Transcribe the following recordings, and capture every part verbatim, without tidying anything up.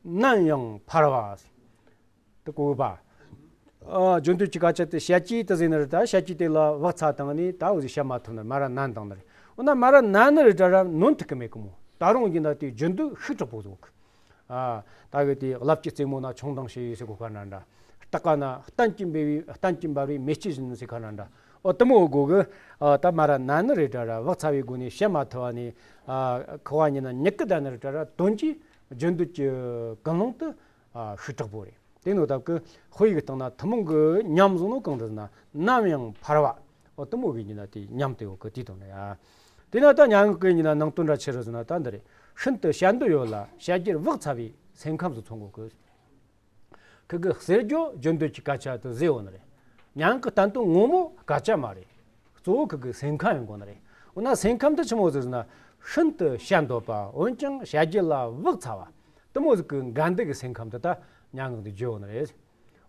ནམ་ཡང་འཕར་བ། དེ་གོ་བ། ཨ། རྒྱུན་སྡོད་ཀྱི་སྐད་ཆ་དེ་བཤད་ཀྱི་དེ་ཟེར་ནི་རེད། ད་བཤད་ཀྱི་དེ་ལ་བག་ཚ་བཏང་ནས་ད་འོ་ཟིག་བཤད་མ་ཐུབ་ན་མ་ར་ནན་བཏང་ནི་རེད། འོ་ན་མ་ར་ནན་ནི་རེད་དྲ་ར་ནོན་ཐུབ་ཀི་མེད་གི་མོ། ད་རུང་ཡིན་ན་དེ་རྒྱུན་སྡོད་ཤུགས་དྲག་པོ་བཟོ་གི། ཨ། ད་གི་དེ་རླབས་ཀྱི་རྩེ་མོ་ན་མཆོང་ལྡིང་བྱེད་ཟེར་གོ་ག་འདྲ་འདྲ། སྟག་ཀ་ན་གཏན་གྱི་འབེབས་པའི་གཏན་གྱི་འབར་བའི་མེ་ལྕེ་བཞིན་ཟེར་ག་འདྲ་འདྲ། འོ་དེ་མོ་དགོས་གི། ཨ། ད་མ་ར་ནན་ནི་རེད་དྲ་ར་བག་ཚ་བའི་སྒོ་ནས་བཤད་མ་ཐུབ་བ་ནས། ཨ། ཁུ་བ་ཉིན་ན་མྱུ་གུ་ད་ནི་རེད་དྲ་ར་དོན་གྱི་རྒྱུན་སྡོད་ཀྱི་ཀུན་སློང་དེ། ཨ། ཤུགས་དྲག་པོ་རེད། དེ་ནོ་སྟབས་ཀྱི་དཔེ་ཡིག་སྟེང་ན་ཐུན་མོང་གི་ཉམས་བཟུང་ནོ་གང་འདྲ་ཟེར་ན་ནམ་ཡང་འཕར་བ། འོ་དེ་མོ་གི་ཡིན་ན་དེ་ཉམས་དེ་འོ་གི་དེ་དང་ནི་ཡ། དེ་ན་ད་སྙན་ངག་གི་ཡིན་ན་ནང་དོན་འདྲ་ཆི་རེད་ཟེར་ན། ད་འདི་རེད། ཤིན་ཏུ་བཤད་འདོད་ཡོད་ལ་བཤད་རྒྱུར་བག་ཚ་བའི་སེམས་ཁམས་སུ་མཚོན་གོ་གི། ཁི་གི་ཟེར་རྒྱུ་རྒྱུན་སྡོད་ཀྱི་སྐད་ཆ་དེ་ཟེར་འོ་ནི་རེད། སྙན་ངག་གི་བསྟན་དོན་ངོ་མ་སྐད་ཆ་མ་རེད། གཙོ་བོ་ཁི་གི་སེམས་ཁམས་ཡིན་དགོས་ནི་རེད། འོ་ན་སེམས་ཁམས་དེ་ཆི་མོ་ཟིག་ཟེར་ན། ཤིན་ཏུ་བཤད་འདོད་པ་འོན་ཀྱང་བཤད་རྒྱུ་ལ་བག་ཚ་བ། དེ་མོ་ཟིག་གི་འགལ་འདུ་གི་སེམས་ཁམས་དེ་ད་སྙན་ངག་འདི་བརྗོད་འོ་ནི་རེད།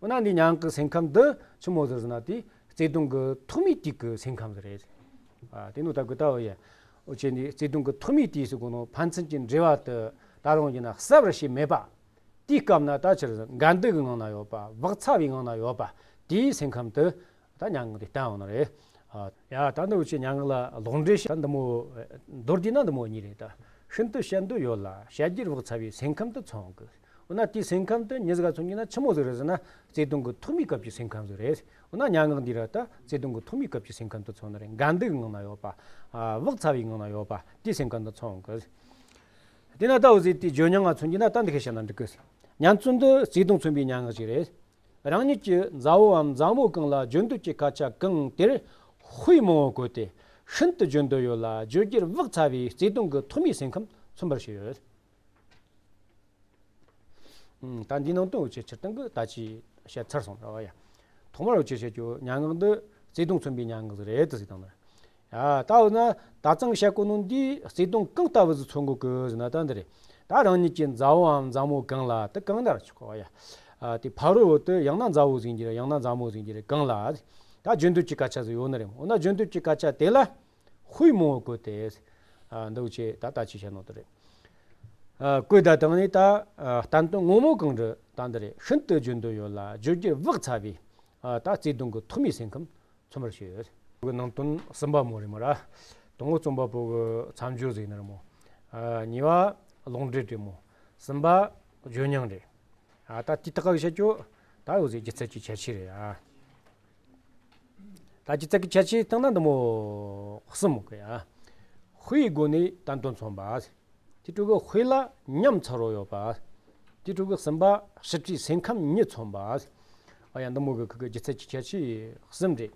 འོ་ན་འདི་སྙན་ངག་གི་སེམས་ཁམས་འདི་ཆི་མོ་ཟིག་ཟེར་ན། དེ་བརྩེ་དུང་གི་ཐོག་མའི་དུས་ཀྱི་སེམས་ཁམས་ཟིག་རེད། ཨ། དེ་ནོ་ད་གི་ད་འོ་ཡ། འོ་ཆེ་ནི་བརྩེ་དུང་གི་ཐོག་མའི་དུས་སུ་གོ་ནོ་ཕན་ཚུན་གྱི་འབྲེལ་བ་དེ་ད་རུང་ཡིན་ན་གསལ་བར་བྱེད་མེད་པ། དེའི་སྐབས་ན་ད་ཆི་རེད་ཟེར་ན་འགལ་འདུ་གི་ངང་ན་ཡོད་པ། བག་ཚ་བའི་ངང་ན་ཡོད་པ། དེའི་སེམས་ཁམས་དེ་ད་སྙན་ངག་འདི་བསྟན་འོང་ནི་རེད། ཨ། ཡ། ད་འདི་འུ་ཆོས་སྙན་ངག་ལ་ལོག་འགྲེལ་བྱེད། ད་འདི་མོ་མདོར་བསྡུས་ན་འདི་མོ་གཉིས་རེད། ད་ཤིན་ཏུ་བཤད་འདོད་ཡོད་ལ་བཤད་རྒྱུར་བག་ཚ་བའི་སེམས་ཁམས་དེ་མཚོན་གི། འོ་ན་དེའི་སེམས་ཁམས་དེ་མྱི་ཟིག་ག་མཚོན་གྱི་ན་ཆི་མོ་ཟིག་རེད་ཟེར་ན། བརྩེ་དུང་གི་ཐོག་མའི་སྐབས་ཀྱི་སེམས་ཁམས་ཟིག་རེད། འོ་ན་སྙན་ངག་འདི་ར་ད་བརྩེ་དུང་གི་ཐོག་མའི་སྐབས་ཀྱི་སེམས་ཁམས་དེ་མཚོན་ནི་རེད། འགལ་འདུ་གི་ངང་ན་ཡོད་པ། ཨ། བག་ཚ་བའི་ངང་ན་ཡོད་པ་དེའི་སེམས་ཁམས་དེ་མཚོན་གི། དེ་ན་ད་འོ་ཟིག་དེའི་ཇོ་ཉང་ང་མཚོན་གྱི་ན་ད་འདི་ག་བཤད་ན་འགྲིག་གི། ཉན་ཚུལ་འདི་བརྩེ་དུང་མཚོན་པའི་སྙན་ངག་ཅིག་རེད། རང་ཉིད་ཀྱི་མཛའ་བོའམ་མཛའ་མོ་གང་ལ་རྒྱུན་སྡོད་ཀྱི་སྐད་ཆ་གང་དེར་དཔེ་མང་བོ་བཀོད་དེ། ཤིན་ཏུ་རྒྱུན་སྡོད་ཡོད་ལ་བརྗོད་རྒྱུར་བག་ཚ་བའི་བརྩེ་དུང་གི་ཐོག་མའི་སེམས་ཁམས་མཚོན་པར་བྱས་ཡོད། ཨང་། ད་འདིའི་ནང་དོན་འུ་ཆོས་སྤྱིར་བཏང་གི་ད་ཅི་བཤད་ཚར་སོང་ར་བ་ཡ། ཐོག་མར་འུ་ཆོས་བཤད་རྒྱུ་སྙན་ངག་འདི་བརྩེ་དུང་མཚོན་པའི་སྙན་ངག་ཟིག་རེད་དེ་ཟིག་དང་ནི། ཡ། ད་འོ་ན་ད་ཚང་བཤད་གོ་ནོ་འདི་བརྩེ་དུང་གང་ལྟ་བུ་ཟིག་མཚོན་དགོས་གི་ཟེར་ན་ད་འདི་རེད། ད་རང་ཉིད་ཀྱི་མཛའ་བོའམ་མཛའ་མོ་གང་ལ། དེ་གང་ན་ར་ཆོག་གོ་ཡ། ཨ། དེ་ཕ་རོལ་བོ་དེ་ཡང་ན་མཛའ་བོ་ཟིག་ཡིན་རྒྱུ་རེད། ཡང་ན་མཛའ་མོ་ཟིག་ཡིན་རྒྱུ་རེད། གང་ལ་ད་རྒྱུན་སྡོད་ཀྱི་སྐད་ཆ་ཟིག་ཡོད་ནི་རེད། འོ་ན་རྒྱུན་སྡོད་ཀྱི་སྐད་ཆ་དེ་ལ་དཔེ་མང་བོ་བཀོད་དེ། ཨ། འདི་འུ་ཆོས་ད་ད་ཅི་བཤད་ནོ་དེ་རེད། ཨ། བཀོད་ད་དང་ནི་ད། ཨ། བསྟན་དོན་ངོ་མ་གང་རེད་ད་འདི་རེད། ཤིན་ཏུ་རྒྱུན་སྡོད་ཡོད་ལ་བརྗོད་རྒྱུར་བག་ཚ་བའི། ཨ། ད་བརྩེ་དུང་གི་ཐོག་མའི་སེམས་ཁམས་མཚོན་པར་བྱས་ཡོད། ནང་དོན་གསུམ་པ་མོ་རེད་མོ་ར། དང་པོ་རྩོམ་པ་པོ་གི་མཚམས་སྦྱོར་ཟིག་ནི་རེད་མོ། ཨ། གཉིས་པ་ལོག་འགྲེལ་རེད་མོ། གསུམ་པ་ཇོ་མྱང་རེད། ཨ། ད་དེ་དག་གི་བཤད་རྒྱུ་ད་འོ་ཟིག་སྒྱུ་རྩལ་གྱི་ཁྱད་ཆོས་རེད་ཨ། ད་སྒྱུ་རྩལ་གྱི་ཁྱད་ཆོས་སྟེང་ན་འདི་མོ་གསུམ་མོ་གི་ཡ། དཔེའི་སྒོ་ནས་བསྟན་དོན་མཚོན་པ། དེ་དྲུག་གི་དཔེ་ལ་ཉམས་ཚ་རོ་ཡོད་པ། དེ་དྲུག་གི་གསུམ་པ་སྤྱི་སྤྲེའུའི་སེམས་ཁམས་གཉིས་མཚོན་པ། ཨ་ཡ། འདི་མོ་གི་ཁུ་གི་སྒྱུ་རྩལ་གྱི་ཁྱད་ཆོས་གསུམ་རེད།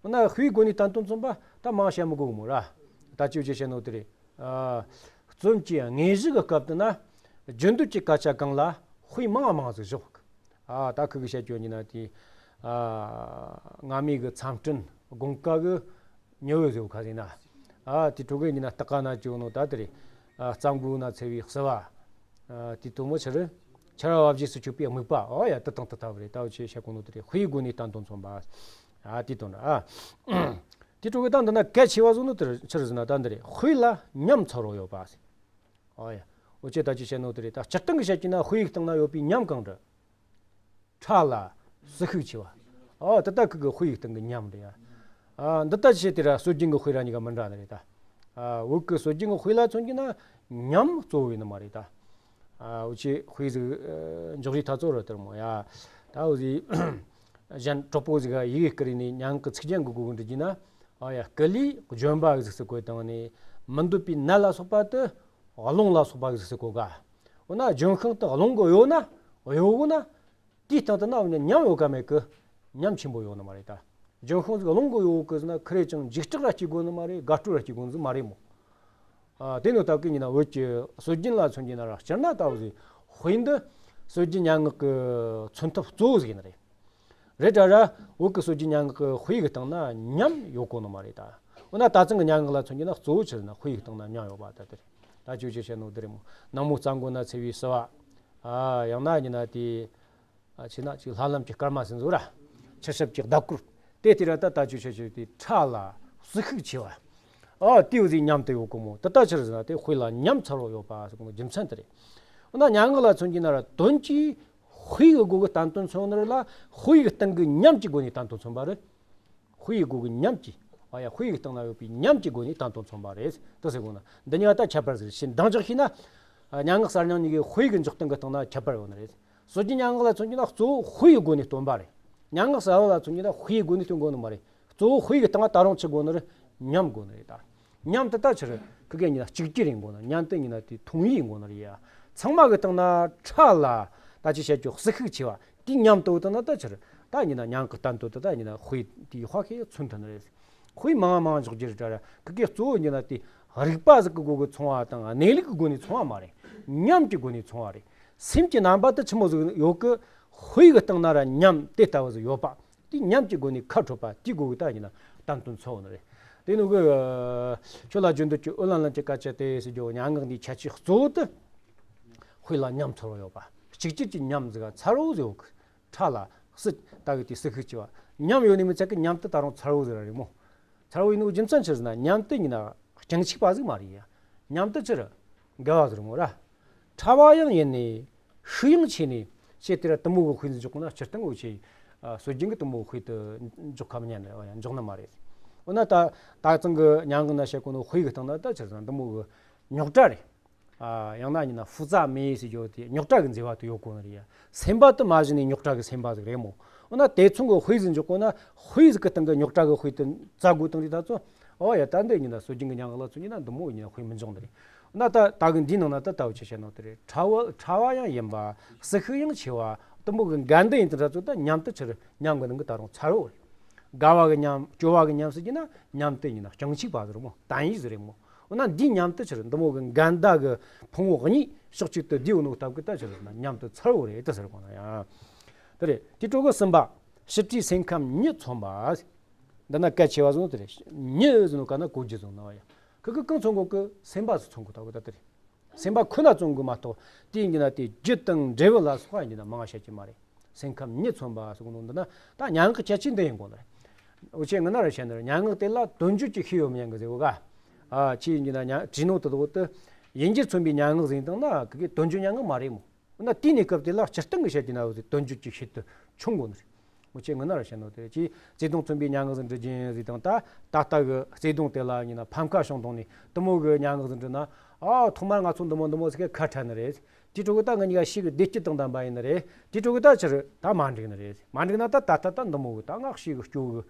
འོ་ན་དཔེའི་སྒོ་ནས་བསྟན་དོན་མཚོན་པ་ད་མང་བཤད་མི་དགོས་མོ་ར། ད་ཅི་བྱས་བཤད་ནོ་དེ་རེད། ཨ། རྩོམ་གྱི་དངོས་གཞི་གི་སྐབས་དེ་ན་རྒྱུན་སྡོད་ཀྱི་སྐད་ཆ་གང་ལ་དཔེ་མང་མང་ཟིག་བཞག། ཨ། ད་ཁུ་གི་བཤད་རྒྱུ་ཡིན་ན་དེ། ཨ། སྔ་མའི་གི་མཚམས་སྤྲིན་དགུན་ཁ་གི་ཉི་འོད་ཟེར་བ་ཁ་ཟིག་ན། ཨ། དེ་དྲུག་གི་ཡིན་ན་སྟག་ཀ་ན་བྱོན་ནོ་ད་དེ་རེད། ཨ། རྩྭ་མགོ་ན་འཚེར་བའི་བསིལ་བ། ཨ། དེ་དོན་མོ་ཆི་རེད། ཆར་བ་བཞིན་དུ་སྐྱོད་པའི་དམིགས་པ། ཨོ་ཡ། དེ་དང་དེ་ལྟ་བུ་རེད། ད་འུ་ཆོས་བཤད་གོ་ནོ་དེ་རེད། དཔེའི་སྒོ་ནས་བསྟན་དོན་མཚོན་པ། ཨ། དེ་དོན་རེད་ཨ། དེ་དྲུག་གི་ད་འདི་ན་གལ་ཆེ་བ་བཟོ་ནོ་དེ་ཆི་རེད་ཟེར་ན་ད་འདི་རེད། དཔེ་ལ་ཉམས་ཚ་རོ་ཡོད་པ། ཨོ་ཡ། འུ་ཆོས་ད་ཅི་བཤད་ནོ་དེ་རེད། ད་སྤྱིར་བཏང་གི་བཤད་ཀྱི་ན་དཔེ་ཡིག་སྟེང་ན་ཡོད་པའི་ཉམས་གང་རེད། ཕྲ་ལ་ཟུག་ཤུགས་ཆེ་བ། ཨོ་དེ་ལྟ་ཁུ་གི་དཔེ་ཡིག་སྟེང་གི་ཉམས་རེད་ཡ། ཨ། འདི་ལྟ་བྱས་དེ་ར་སྲོལ་རྒྱུན་གི་དཔེ་ར་གཉིས་ཀ་མི་འདྲ་ནི་རེད་ད། ཨ། བོད་གི་སྲོལ་རྒྱུན་གི་དཔེ་ལ་མཚོན་གྱི་ན་ཉམས་གཙོ་བོ་ཡིན་ནི་མ་རེད་ད། ཨ། འུ་ཆོས་དཔེ་ཟིག་ཨ། འཇོག་རིས་ཐ་ཚོ་རུ་དེར་མོ་ཡ། ད་འུ་ཟིག་གཞན་གྲོགས་པོ་ཟིག་ག་ཡི་གེ་བསྐུར་ནས་སྙན་ངག་གི་ཚིག་རྒྱན་གི་སྒོ་གི་འབྲི་རྒྱུ་ན། ཨ་ཡ། སྐུ་ལུས་ལྗོན་པ་གཟུགས་སུ་བཀོད་བཏང་ནས། མི་འདོད་པའི་ནད་ལ་སོགས་པ་དེ་རླུང་ལ་སོགས་པ་གཟུགས་སུ་བཀོད་ག། འོ་ན་ལྗོན་ཤིང་དེ་རླུང་གི་གཡོ་ན་གཡོ་གོ་ན། དེའི་སྟེང་དུ་ན་འོ་ན་ཉམས་ཡོད་ག་མེད་གི། ཉམས་ཆེན་པོ་ཡོད་ནི་མ་རེད་ད། ལྗོན་ཤིང་ཟིག་རླུང་གི་གཡོ་གི་ཟེར་ན་ཁི་རེ་ཅང་འཇིགས་སྐྲག་ར་སྐྱེ་དགོས་ནི་མ་རེད། དགའ་སྤྲོ་ར་སྐྱེ་དགོས་ནི་ཟིག་མ་རེད་མོ། ཨ། དེ་ནོ་ད་གི་ཡིན་ན་བོད་ཀྱི་སྲོལ་རྒྱུན་ལ་མཚོན་གྱི་ན་ར་སྤྱིར་ན་ད་འུ་ཟིག་དཔེ་འདི་སྲོལ་རྒྱུན་སྙན་ངག་གི་མཚོན་ཐབས་གཙོ་བོ་ཟིག་ཡིན་ནི་རེད། རེད་དྲ་ར་བོད་ཀྱི་སྲོལ་རྒྱུན་སྙན་ངག་གི་དཔེ་ཡིག་སྟེང་ན་ཉམས་ཡོད་གོ་ནི་མ་རེད་ད། འོ་ན་ད་ཚང་གི་སྙན་ངག་ལ་མཚོན་གྱི་ན་གཙོ་བོ་ཆི་ཟེར་ན་དཔེ་ཡིག་སྟེང་ན་ཉམས་ཡོད་པ་ད་དེ་རེད། ད་ཅོ་ཅོ་བཤད་ནོ་དེ་རེད་མོ། ནངས་མོ་རྩྭ་མགོ་ན་འཚེར་བའི་བསིལ་བ། ཨ། ཡང་ན་ཡིན་ན་དེ། ཨ། ཆི་ན་ཅིག་ལྷ་ལམ་གྱི་སྐར་མ་ཟིན་བཟོ་ར། ཆུ་ཞབས་ཀྱི་ལྡབ་སྐུལ། དེ་དེ་ར་ད་ད་ཅོ་ཅོ་ཅོ་དེ་ཕྲ་ལ་ཟུག་ཤུགས་ཆེ་བ། ཨ། དེའུ་ཟིག་ཉམས་དེ་ཡོད་གོ་མོ། དེ་ད་ཆི་རེད་ཟེར་ན་དེ་དཔེ་ལ་ཉམས་ཚ་རོ་ཡོད་པ་ཟེར་གོ་ནོ་རྒྱུ་མཚན་དེ་རེད། འོ་ན་སྙན་ངག་ལ་མཚོན་གྱི་ན་ར་དོན་གྱིས་དཔེ་ཡི་སྒོ་གི་བསྟན་དོན་མཚོན་ནི་རེད་ལ། དཔེ་ཡི་སྟེང་གི་ཉམས་ཀྱི་སྒོ་ནས་བསྟན་དོན་མཚོན་པ་རེད། དཔེ་ཡི་སྒོ་གི་ཉམས་ཀྱི། ཨ་ཡ། དཔེ་ཡི་སྟེང་ན་ཡོད་པའི་ཉམས་ཀྱི་སྒོ་ནས་བསྟན་དོན་མཚོན་པ་རེད། དེ་ཟེར་དགོས་ན། འདི་གཉིས་ཀ་ད་ཁྱད་པར་ཟེར་ཞེས་འདང་རྒྱག་ཤེས་ན། ཨ། སྙན་ངག་གསར་རྙིང་གཉིས་ཀའི་དཔེ་ཡི་གི་འཇོག་སྟངས་གི་སྟེང་ན་ཁྱད་པར་ཡོད་ནི་རེད། སྲོལ་རྒྱུན་སྙན་ངག་ལ་མཚོན་གྱི་ན་གཙོ་བོ་དཔེ་ཡི་སྒོ་ནས་སྟོན་པ་རེད། སྙན་ངག་གསར་བ་ལ་མཚོན་གྱི་ན་དཔེ་ཡི་སྒོ་ནས་སྟོན་དགོས་ནི་མ་རེད། གཙོ་བོ་དཔེ་ཡི་སྟེང་ད་རུང་ཆི་དགོས་ནི་རེད། ཉམས་དགོས་ནི་རེད་ད། ཉམས་དེ་ད་ཆི་རེད། ཁི་གེ་ཉི་ན་གཅིག་གྱུར་ཡིན་དགོས་ན། ཉམས་དེ་ཉི་ན་དེ་ཐུང་ཡིན་དགོས་ནི་རེད་ཡ། ཚང་མ་གི་སྟེང་ན་ཕྲ་ལ་ད་ཅི་བཤད་རྒྱུ་ཟིག་ཤུགས་ཆེ་བ། དེའི་ཉམས་དེ་བོ་དེ་ན་ད་ཆི་རེད། ད་ཉི་ན་སྙན་ངག་གི་བསྟན་དོན་དེ་ད་ཉི་ན་དཔེ་དེའི་དཔའ་ཤེད་མཚོན་ཐུབ་ནི་རེད། དཔེ་མང་མང་འཇོག་རྒྱུ་རེད་དྲ་ར། ཁི་གེ་གཙོ་བོ་ཉི་ན་དེ་རིག་པ་ཟིག་གི་སྒོ་གི་མཚུངས་པ་དང་གནས་ལུགས་ཀྱི་སྒོ་ནས་མཚུངས་པ་མ་རེད། ཉམས་ཀྱི་སྒོ་ནས་མཚུངས་པ་རེད། སེམས་ཀྱི་རྣམ་པ་དེ་ཆི་མོ་ཟིག་ཡོད་གི། དཔེ་གི་སྟེང་ན་ར་ཉམས་དེ་ལྟ་བུ་ཟིག་ཡོད་པ། དེ་ཉམས་ཀྱི་སྒོ་ནས་ཁ་འཕྲོད་པ་དེའི་སྒོ་གི་ད་ཉི་ན་བསྟན་དོན་མཚོན་ནི་རེད། དེ་ནི་གི། ཁྱོད་ལ་རྒྱུན་དུ་ཀྱི་ཨོ་ལན་ལན་གྱི་སྐད་ཆ་དེ་ཟེར་རྒྱུ་སྙན་ངག་འདིའི་ཁྱད་ཆོས་གཙོ་བོ་དེ། དཔེ་ལ་ཉམས་ཚོར་བ་ཡོད་པ། གཅིག་གྱུར་གྱི་ཉམས་ཟིག་ག་མཚར་བོ་ཟིག་ཡོད་གི། ཕྲ་ལ་སྲིད་ལྟ་གི་དེ་སྲིད་ཤུགས་ཆེ་བ། ཉམས་ཡོད་ནི་མི་ཚད་གི་ཉམས་དེ་ད་རུང་མཚར་བོ་ཟིག་ར་རེད་མོ། མཚར་བོ་ཡིན་ནོ་རྒྱུ་མཚན་ཆི་ཟེར་ན། ཉམས་དེ་ཉི་ན་རྐྱང་གཅིག་པ་ཟིག་མ་རེད་ཡ། ཉམས་དེ་ཆི་རེད། འགལ་བ་ཟིག་རེད་མོ་ར། ཕྲ་བ་ཡང་ཡིན་ནི། ཤུགས་ཡང་ཆེ་ནི། ཞེས་དེ་ར་དེ་མོ་གི་དཔེ་ཟིག་འཇོག་གོ་ན་སྤྱིར་བཏང་འུ་ཆོས། ཨ། སྲོལ་རྒྱུན་གི་དེ་མོ་དཔེ་དེ་འཇོག་ཁ་མི་ཉན་རེད་བ་ཡ། འཇོག་ནི་མ་རེད། འོ་ན་ད་ད་ཚང་གི་སྙན་ངག་ན་བཤད་གོ་ནོ་དཔེ་གི་སྟེང་ན་ད་ཆི་ཟེར་ན་དེ་མོ་གི་རྙོག་དྲ་རེད། ཨ། ཡང་ན་ཉི་ན་ཧྥུ་ཙ་མེ་ཟེར་རྒྱུ་དེ་རྙོག་དྲ་གི་མཛེས་པ་དེ་ཡོད་གོ་ནི་རེད་ཡ། སེམས་པ་དེ་མ་གཞི་ནས་རྙོག་དྲ་གི་སེམས་པ་ཟིག་རེད་མོ། འོ་ན་དེ་མཚུངས་གི་དཔེ་ཟིག་འཇོག་གོ་ན་དཔེ་ཟིག་གི་སྟེང་གི་རྙོག་དྲ་གི་དཔེ་དེ་བཙལ་དགོས་དང་རེད། ད་ཚོ། ཨོ་ཡ། ད་འདི་ཉི་ན་སྲོལ་རྒྱུན་གི་སྙན་ངག་ལ་མཚོན་ཉི་ན་འདི་མོ་ཉི་ན་དཔེ་མི་འཇོག་འདི་རེད། འོ་ན་ད་ད་གི་འདིའི་ནང་ན་ད་ལྟ་བུ་ཆི་བཤད་ནོ་དེ་རེད། ཕྲ་བ་ཕྲ་བ་ཡང་ཡིན་པ། སྲིད་ཤུགས་ཡང་ཆེ་བ། དེ་མོ་གི་འགལ་འདུ་ཡིན་དེ་འདྲ་ཚོ་ད་ཉམས་དེ་ཆི་རེད། ཉམས་གི་ནང་གི་ད་རུང་མཚར་བོ་རེད། དགའ་བ་གི་ཉམས། སྐྱོ་བ་གི་ཉམས་ཟེར་གྱི་ན་ཉམས་དེ་ཉི་ན་རྐྱང་གཅིག་པ་ཟིག་རེད་མོ། དོན་ཡིག་ཟིག་རེད་མོ། འོ་ན་འདིའི་ཉམས་དེ་ཆི་རེད། འདི་མོ་གི་འགལ་ཟླ་གི་ཕུང་བོ་གཉིས་ཕྱོགས་གཅིག་ཏུ་བསྡུས་ཡོད་ནོ་སྟབས་ཀྱིས་ད་ཆི་རེད་ཟེར་ན་ཉམས་དེ་མཚར་བོ་རེད་དེ་ཟེར་གོ་ན་ཡང་། དེ་རེད། དེ་འཕྲོ་གི་གསུམ་པ། ཕྱི་བྲིས་སེམས་ཁམས་ཉིད་མཚོན་པ། འདི་ན་གལ་ཆེ་བ་ཟིག་དེ་རེད། ཉིད་ཟེར་ནོ་ག་ན་གོ་རྒྱུ་ཟིག་ན་བ་ཡ། ཁི་གི་གང་མཚོན་གོ་གི། སེམས་པ་ཟིག་མཚོན་གོ་ད་གོ་ད་དེ་རེད། སེམས་པ་ཁོ་ན་མཚོན་གོ་མ་གཏོགས་དེ་ཡིན་གྱི་ན་དེ་རྒྱུ་དང་འབྲས་བུ་ལ་སོགས་པ་ཡིན་གྱི་ན་མང་བ་བཤད་ཀྱི་མ་རེད། སེམས་ཁམས་ཉིད་མཚོན་པ་ཟེར་གོ་ནོ་འདི་ན་ད་སྙན་ངག་གི་ཁྱད་ཆོས་འདི་ཡིན་གོ་ནི་རེད། འུ་ཆོས་སྔ་ན་ར་བཤད་ནི་རེད། སྙན་ངག་དེ་ལ་དོན་བརྗོད་ཀྱི་ཤེས་ཡོད་མི་ཉན་གི་ཟེར་གོ་ག། ཨ། ཆི་ཡིན་གྱི་ན་སྙན་བྲིས་ནོ་དེ་དག་དེ་ཡིན་རྒྱུར་མཚོན་པའི་སྙན་ངག་ཟིག་ཡིན་དང་ན་ཁི་གི་དོན་བརྗོད་སྙན་ངག་མ་རེད་མོ། འོ་ན་དེའི་གནས་སྐབས་དེ་ལ་སྤྱིར་བཏང་གི་བཤད་ཀྱི་ན་འུ་ཚོས་དོན་བརྗོད་ཀྱི་ཤེས་དེ་ཆུང་དགོས་ནི་རེད། འུ་ཆོས་སྔ་ན་ར་བཤད་ནོ་དེ་རེད། ཅིག་བརྩེ་དུང་མཚོན་པའི་སྙན་ངག་ཟིག་འབྲི་རྒྱུ་ཡིན་ཟིག་དང་། ད་ད་ལྟ་གི་བརྩེ་དུང་དེ་ལ་ཡིན་ན་ཕམ་ཁ་བྱུང་དང་ནི་དེ་མོ་གི་སྙན་ངག་ཟིག་འབྲི་ན། ཨ། ཐོག་མར་ང་ཚོ་འདི་མོ་འདི་མོ་ཟིག་གི་ཁ་ཕྲལ་ནི་རེད། དེའི་འཕྲོ་གི་ད་ང་གཉིས་ཀ་ཤེས་གི་བདེ་སྐྱིད་དང་ལྡན་པ་ཡིན་ནི་རེད། དེའི་འཕྲོ་གི་ད་ཆི་རེད། ད་མ་འགྲིག་ནི་རེད། མ་འགྲིག་ན་ད་ད་ད་ད་འདི་མོ་གི་ད་ང་ཤེས་གི་སྐྱོ་གི།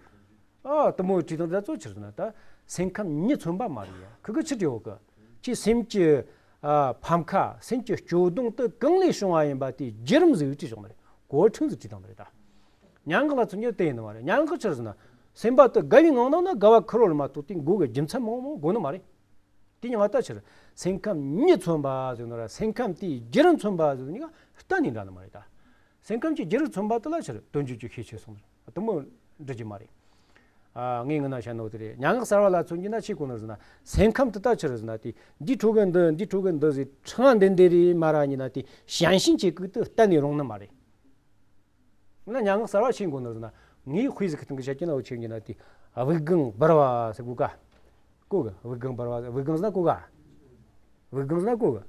ཨ། དེ་མོ་བྲིས་དང་དེ་ཚོ་ཆི་རེད་ཟེར་ན་ད་སེམས་ཁམས་ཉིད་མཚོན་པ་མ་རེད་ཡ། ཁི་གི་ཆི་བྲིས་ཡོད་གི། ཁྱེད་སེམས་ཀྱི། ཨ། ཕམ་ཁ། སེམས་ཀྱི་སྐྱོ་གདུང་དེ་གང་ལས་བྱུང་བ་ཡིན་པ་དེའི་བརྒྱུད་རིམ་ཟིག་བྲིས་བྱུང་ནི་རེད། གོ་ཁྲིད་ཟིག་བྲིས་བཏང་ནི་རེད་ད། སྙན་ངག་ལ་མཚོན་རྒྱུ་དེ་ཡིན་ནི་མ་རེད། སྙན་ངག་ཆི་རེད་ཟེར་ན་སེམས་པ་དེ་དགའ་བའི་ངང་ནང་ན་དགའ་བ་ཁེར་རོ་རེད་མ་གཏོགས་དེ་འགོ་གི་རྒྱུ་མཚན་མང་མང་དགོས་ནི་མ་རེད། དེ་ཉིད་ང་ད་ཕྱིར་སེམས་ཁམས་ཉིད་མཚོན་པ་ཟེར་ནོ་ར་སེམས་ཁམས་དེའི་བརྒྱུད་རིམ་མཚོན་པ་ཟེར་ནོ་གཉིས་ཀ་གཏན་ནས་འདྲ་ནི་མ་རེད་ད། སེམས་ཁམས་ཀྱི་བརྒྱུད་རིམ་མཚོན་པ་དེ་ལ་ཕྱིར་དོན་བརྗོད་ཀྱི་ཤེས་ཆེ་སོང་ནི་རེད། དེ་མོ་འགྲིག་གི་མ་རེད། ཨ། ངས་ངི་ན་བཤད་ནོ་དེ་རེད། སྙན་ངག་གསར་བ་ལ་མཚོན་གྱི་ན་ཆི་གོ་ནི་ཟེར་ན་སེམས་ཁམས་དེ་ད་ཕྱིར་ཟེར་ན་དེ་འདིའི་འཕྲོ་གི་འདི་འདིའི་འཕྲོ་གི་འདི་ཟེར་ཕྲེང་བ་འདི་འདི་རེད་མ་ར་ཡིན་ན་དེ་ཞན་ཞིང་ཆེ་གི་དེ་གཏན་ནས་རུང་ནི་མ་རེད། ན་སྙན་ངག་གསར་བ་ཤེས་དགོས་ནི་ཟེར་ན། ངའི་དཔེ་ཟིག་གི་སྟེང་གི་བཤད་ཀྱི་ན་འུ་ཆོས་ཀྱི་ན་དེ་དབུགས་ལྒང་འབར་བ་ཟེར་གོ་ག། གོ་གི། དབུགས་ལྒང་འབར་བ། དབུགས་ལྒང་ཟེར་ན་གོ་ག། དབུགས་ལྒང་ཟེར་ན་གོ་གི།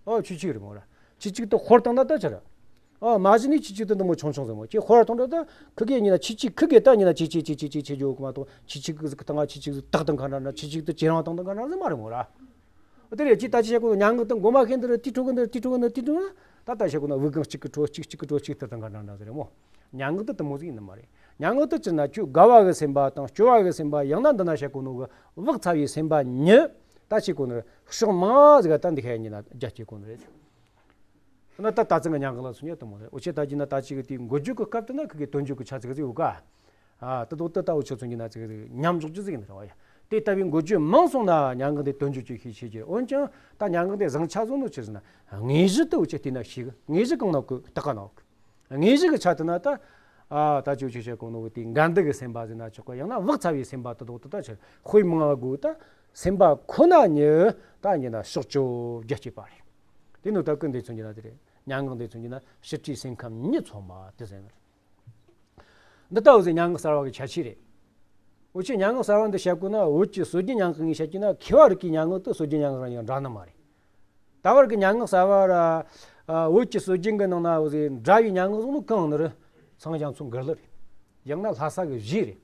ཨོ་ཆུ་ཆུ་རེད་མོ་ར། ཆུ་ཆུ་དེ་ཧོར་བཏང་ན་ད་ཆ་ར། ཨོ་མ་གཞི་ནས་ཆུ་ཆུ་དེ་འདི་མོ་ཆུང་ཆུང་ཟེར་མོ། ཁྱེད་ཧོར་བཏང་འདྲ་ད་ཁི་གེ་ཉི་ན་ཆུ་ཆུ་ཁི་གེ་ད་ཉི་ན་ཆུ་ཆུ་ཆུ་ཆུ་ཆུ་ཆུ་ཆུ་གོ་མ་གཏོགས་ཆུ་ཆུ་གི་ཟིག་གི་སྟེང་ང་ཆུ་ཆུ་ཟིག་ཏག་ཏག་ག་འདྲ་འདྲ། ཆུ་ཆུ་དེ་ཇེ་རིང་བཏང་ད་ག་འདྲ་ཟེར་མ་རེད་མོ་ར། དེ་རེད། ཅི་ད་ཅི་བྱེད་དགོས། སྙན་ངག་དང་མགོ་མ་ཤེས་འདི་རེད། དེ་འཕྲོ་གི་འདི་རེད། དེ་འཕྲོ་གི་འདི་རེད། དེ་འཕྲོ་གི་འདི་རེད། ད་ལྟ་བཤད་དགོས་ན་དབུགས་ལྒང་གཅིག་གི་འཕྲོ་གཅིག་གཅིག་གི་འཕྲོ་གཅིག་ལྟར་དང་ག་འདྲ་འདྲ་ཟེར་རེད་མོ། སྙན་ངག་འདི་དེ་མོ་ཟིག་ཡིན་ནི་མ་རེད། སྙན་ངག་འདི་སྤྱིར་ན་ཁྱོད་དགའ་བ་གི་སེམས་པ་དང་སྐྱོ་བ་གི་སེམས་པ། ཡང་ན་འདི་ན་བཤད་དགོས་ནོ་གི་བག་ཚ་བའི་སེམས་པ་ཉིད་ད་བྱེད་དགོས་ནི་རེད། ཕྱོགས་མང་ཟིག་ག་ད་འདི་ཁ་ཡ་ཉིད་ན་རྒྱ་སྐྱེད་དགོས་ནི་རེད། འོ་ན་ད་ད་ཙང་གི་སྙན་ངག་ལ་སོང་ཉག་དེ་མོ་རེད། འུ་ཆོས་ད་ཅི་ན་ད་ཅི་གི་དེའི་འགོ་བརྗོད་ཀྱི་སྐབས་དེ་ན་ཁི་གེ་དོན་བརྗོད་ཀྱི་ཆ་ཙིག་ཟིག་ཡོད་ག། ཨ། ད་དུང་ད་ལྟ་འུ་ཆོས་མཚོན་གྱི་ན་ཙིག་ཟིག་ཉམས་འཇོག་རྒྱུ་ཟིག་ཡིན་ནི་རེད་བ་ཡ། དེ་ལྟ་བུའི་འགོ་བརྗོད་མང་སོང་ན་སྙན་ངག་དེ་དོན་བརྗོད་ཀྱི་ཤེས་བྱེད་ཀྱི། འོན་ཀྱང་ད་སྙན་ངག་དེ་བཟང་ཆ་བཟུང་ནོ་ཆི་ཟེར་ན་དངོས་གཞི་དེ་འུ་ཆོས་བལྟས་ན་ཤེས་གི། དངོས་གཞི་གང་ན་གི་ད་ག་ན་གི། དངོས་གཞི་གི་ཆ་དེ་ན་ད། ཨ། ད་ཅི་འུ་ཆོས་བཤད་གོ་ནོ་གི་དེ་འགལ་འདུ་གི་སེམས་པ་ཟེར་ན་ཆོག་གི། ཡང་ན་བག་ཚ་བའི་སེམས་པ་དེ་དག་དེ་ད་ཆི་དཔེ་མང་བ་དགོས། ད་སེམས་པ་ཁོ་ན་ཉིད་ད་ཉིད་ན་ཕྱོགས་བཅུ་རྒྱ་སྐྱེད་པ་རེད། དེ་ནི་ད་ཀུན་དེ་མཚོན་གྱི་ན་དེ་རེད། སྙན་ངག་འདི་མཚོན་གྱི་ན་ཕྱི་བྲིས་སེམས་ཁམས་ཉིད་མཚོན་པ་དེ་ཟེར་ནི་རེད། འདི་ལྟ་བུ་ཟིག་སྙན་ངག་གསར་བ་གི་ཁྱད་ཆོས་རེད། འུ་ཆོས་སྙན་ངག་གསར་བ་འདི་བཤད་དགོས་ན་བོད་ཀྱི་སྲོལ་རྒྱུན་སྙན་ངག་ངོས་བཤད་ཀྱི་ན་མཁས་པ་རིགས་ཀྱི་སྙན་ངག་དེ་སྲོལ་རྒྱུན་སྙན་ངག་རང་ཡང་འདྲ་ནི་མ་རེད། ད་བར་གྱི་སྙན་ངག་གསར་བ་ར། ཨ། བོད་ཀྱི་སྲོལ་རྒྱུན་གྱི་ནང་ན་འོ་ཟེ་འདྲ་བའི་སྙན་ངག་བཟུང་ནོ་གང་ནི་རེད། ཚངས་རྒྱ་མཚོ་མགུར་གླུ་རེད། ཡང་ན་ལྷ་ས་གི་གཞས་རེད།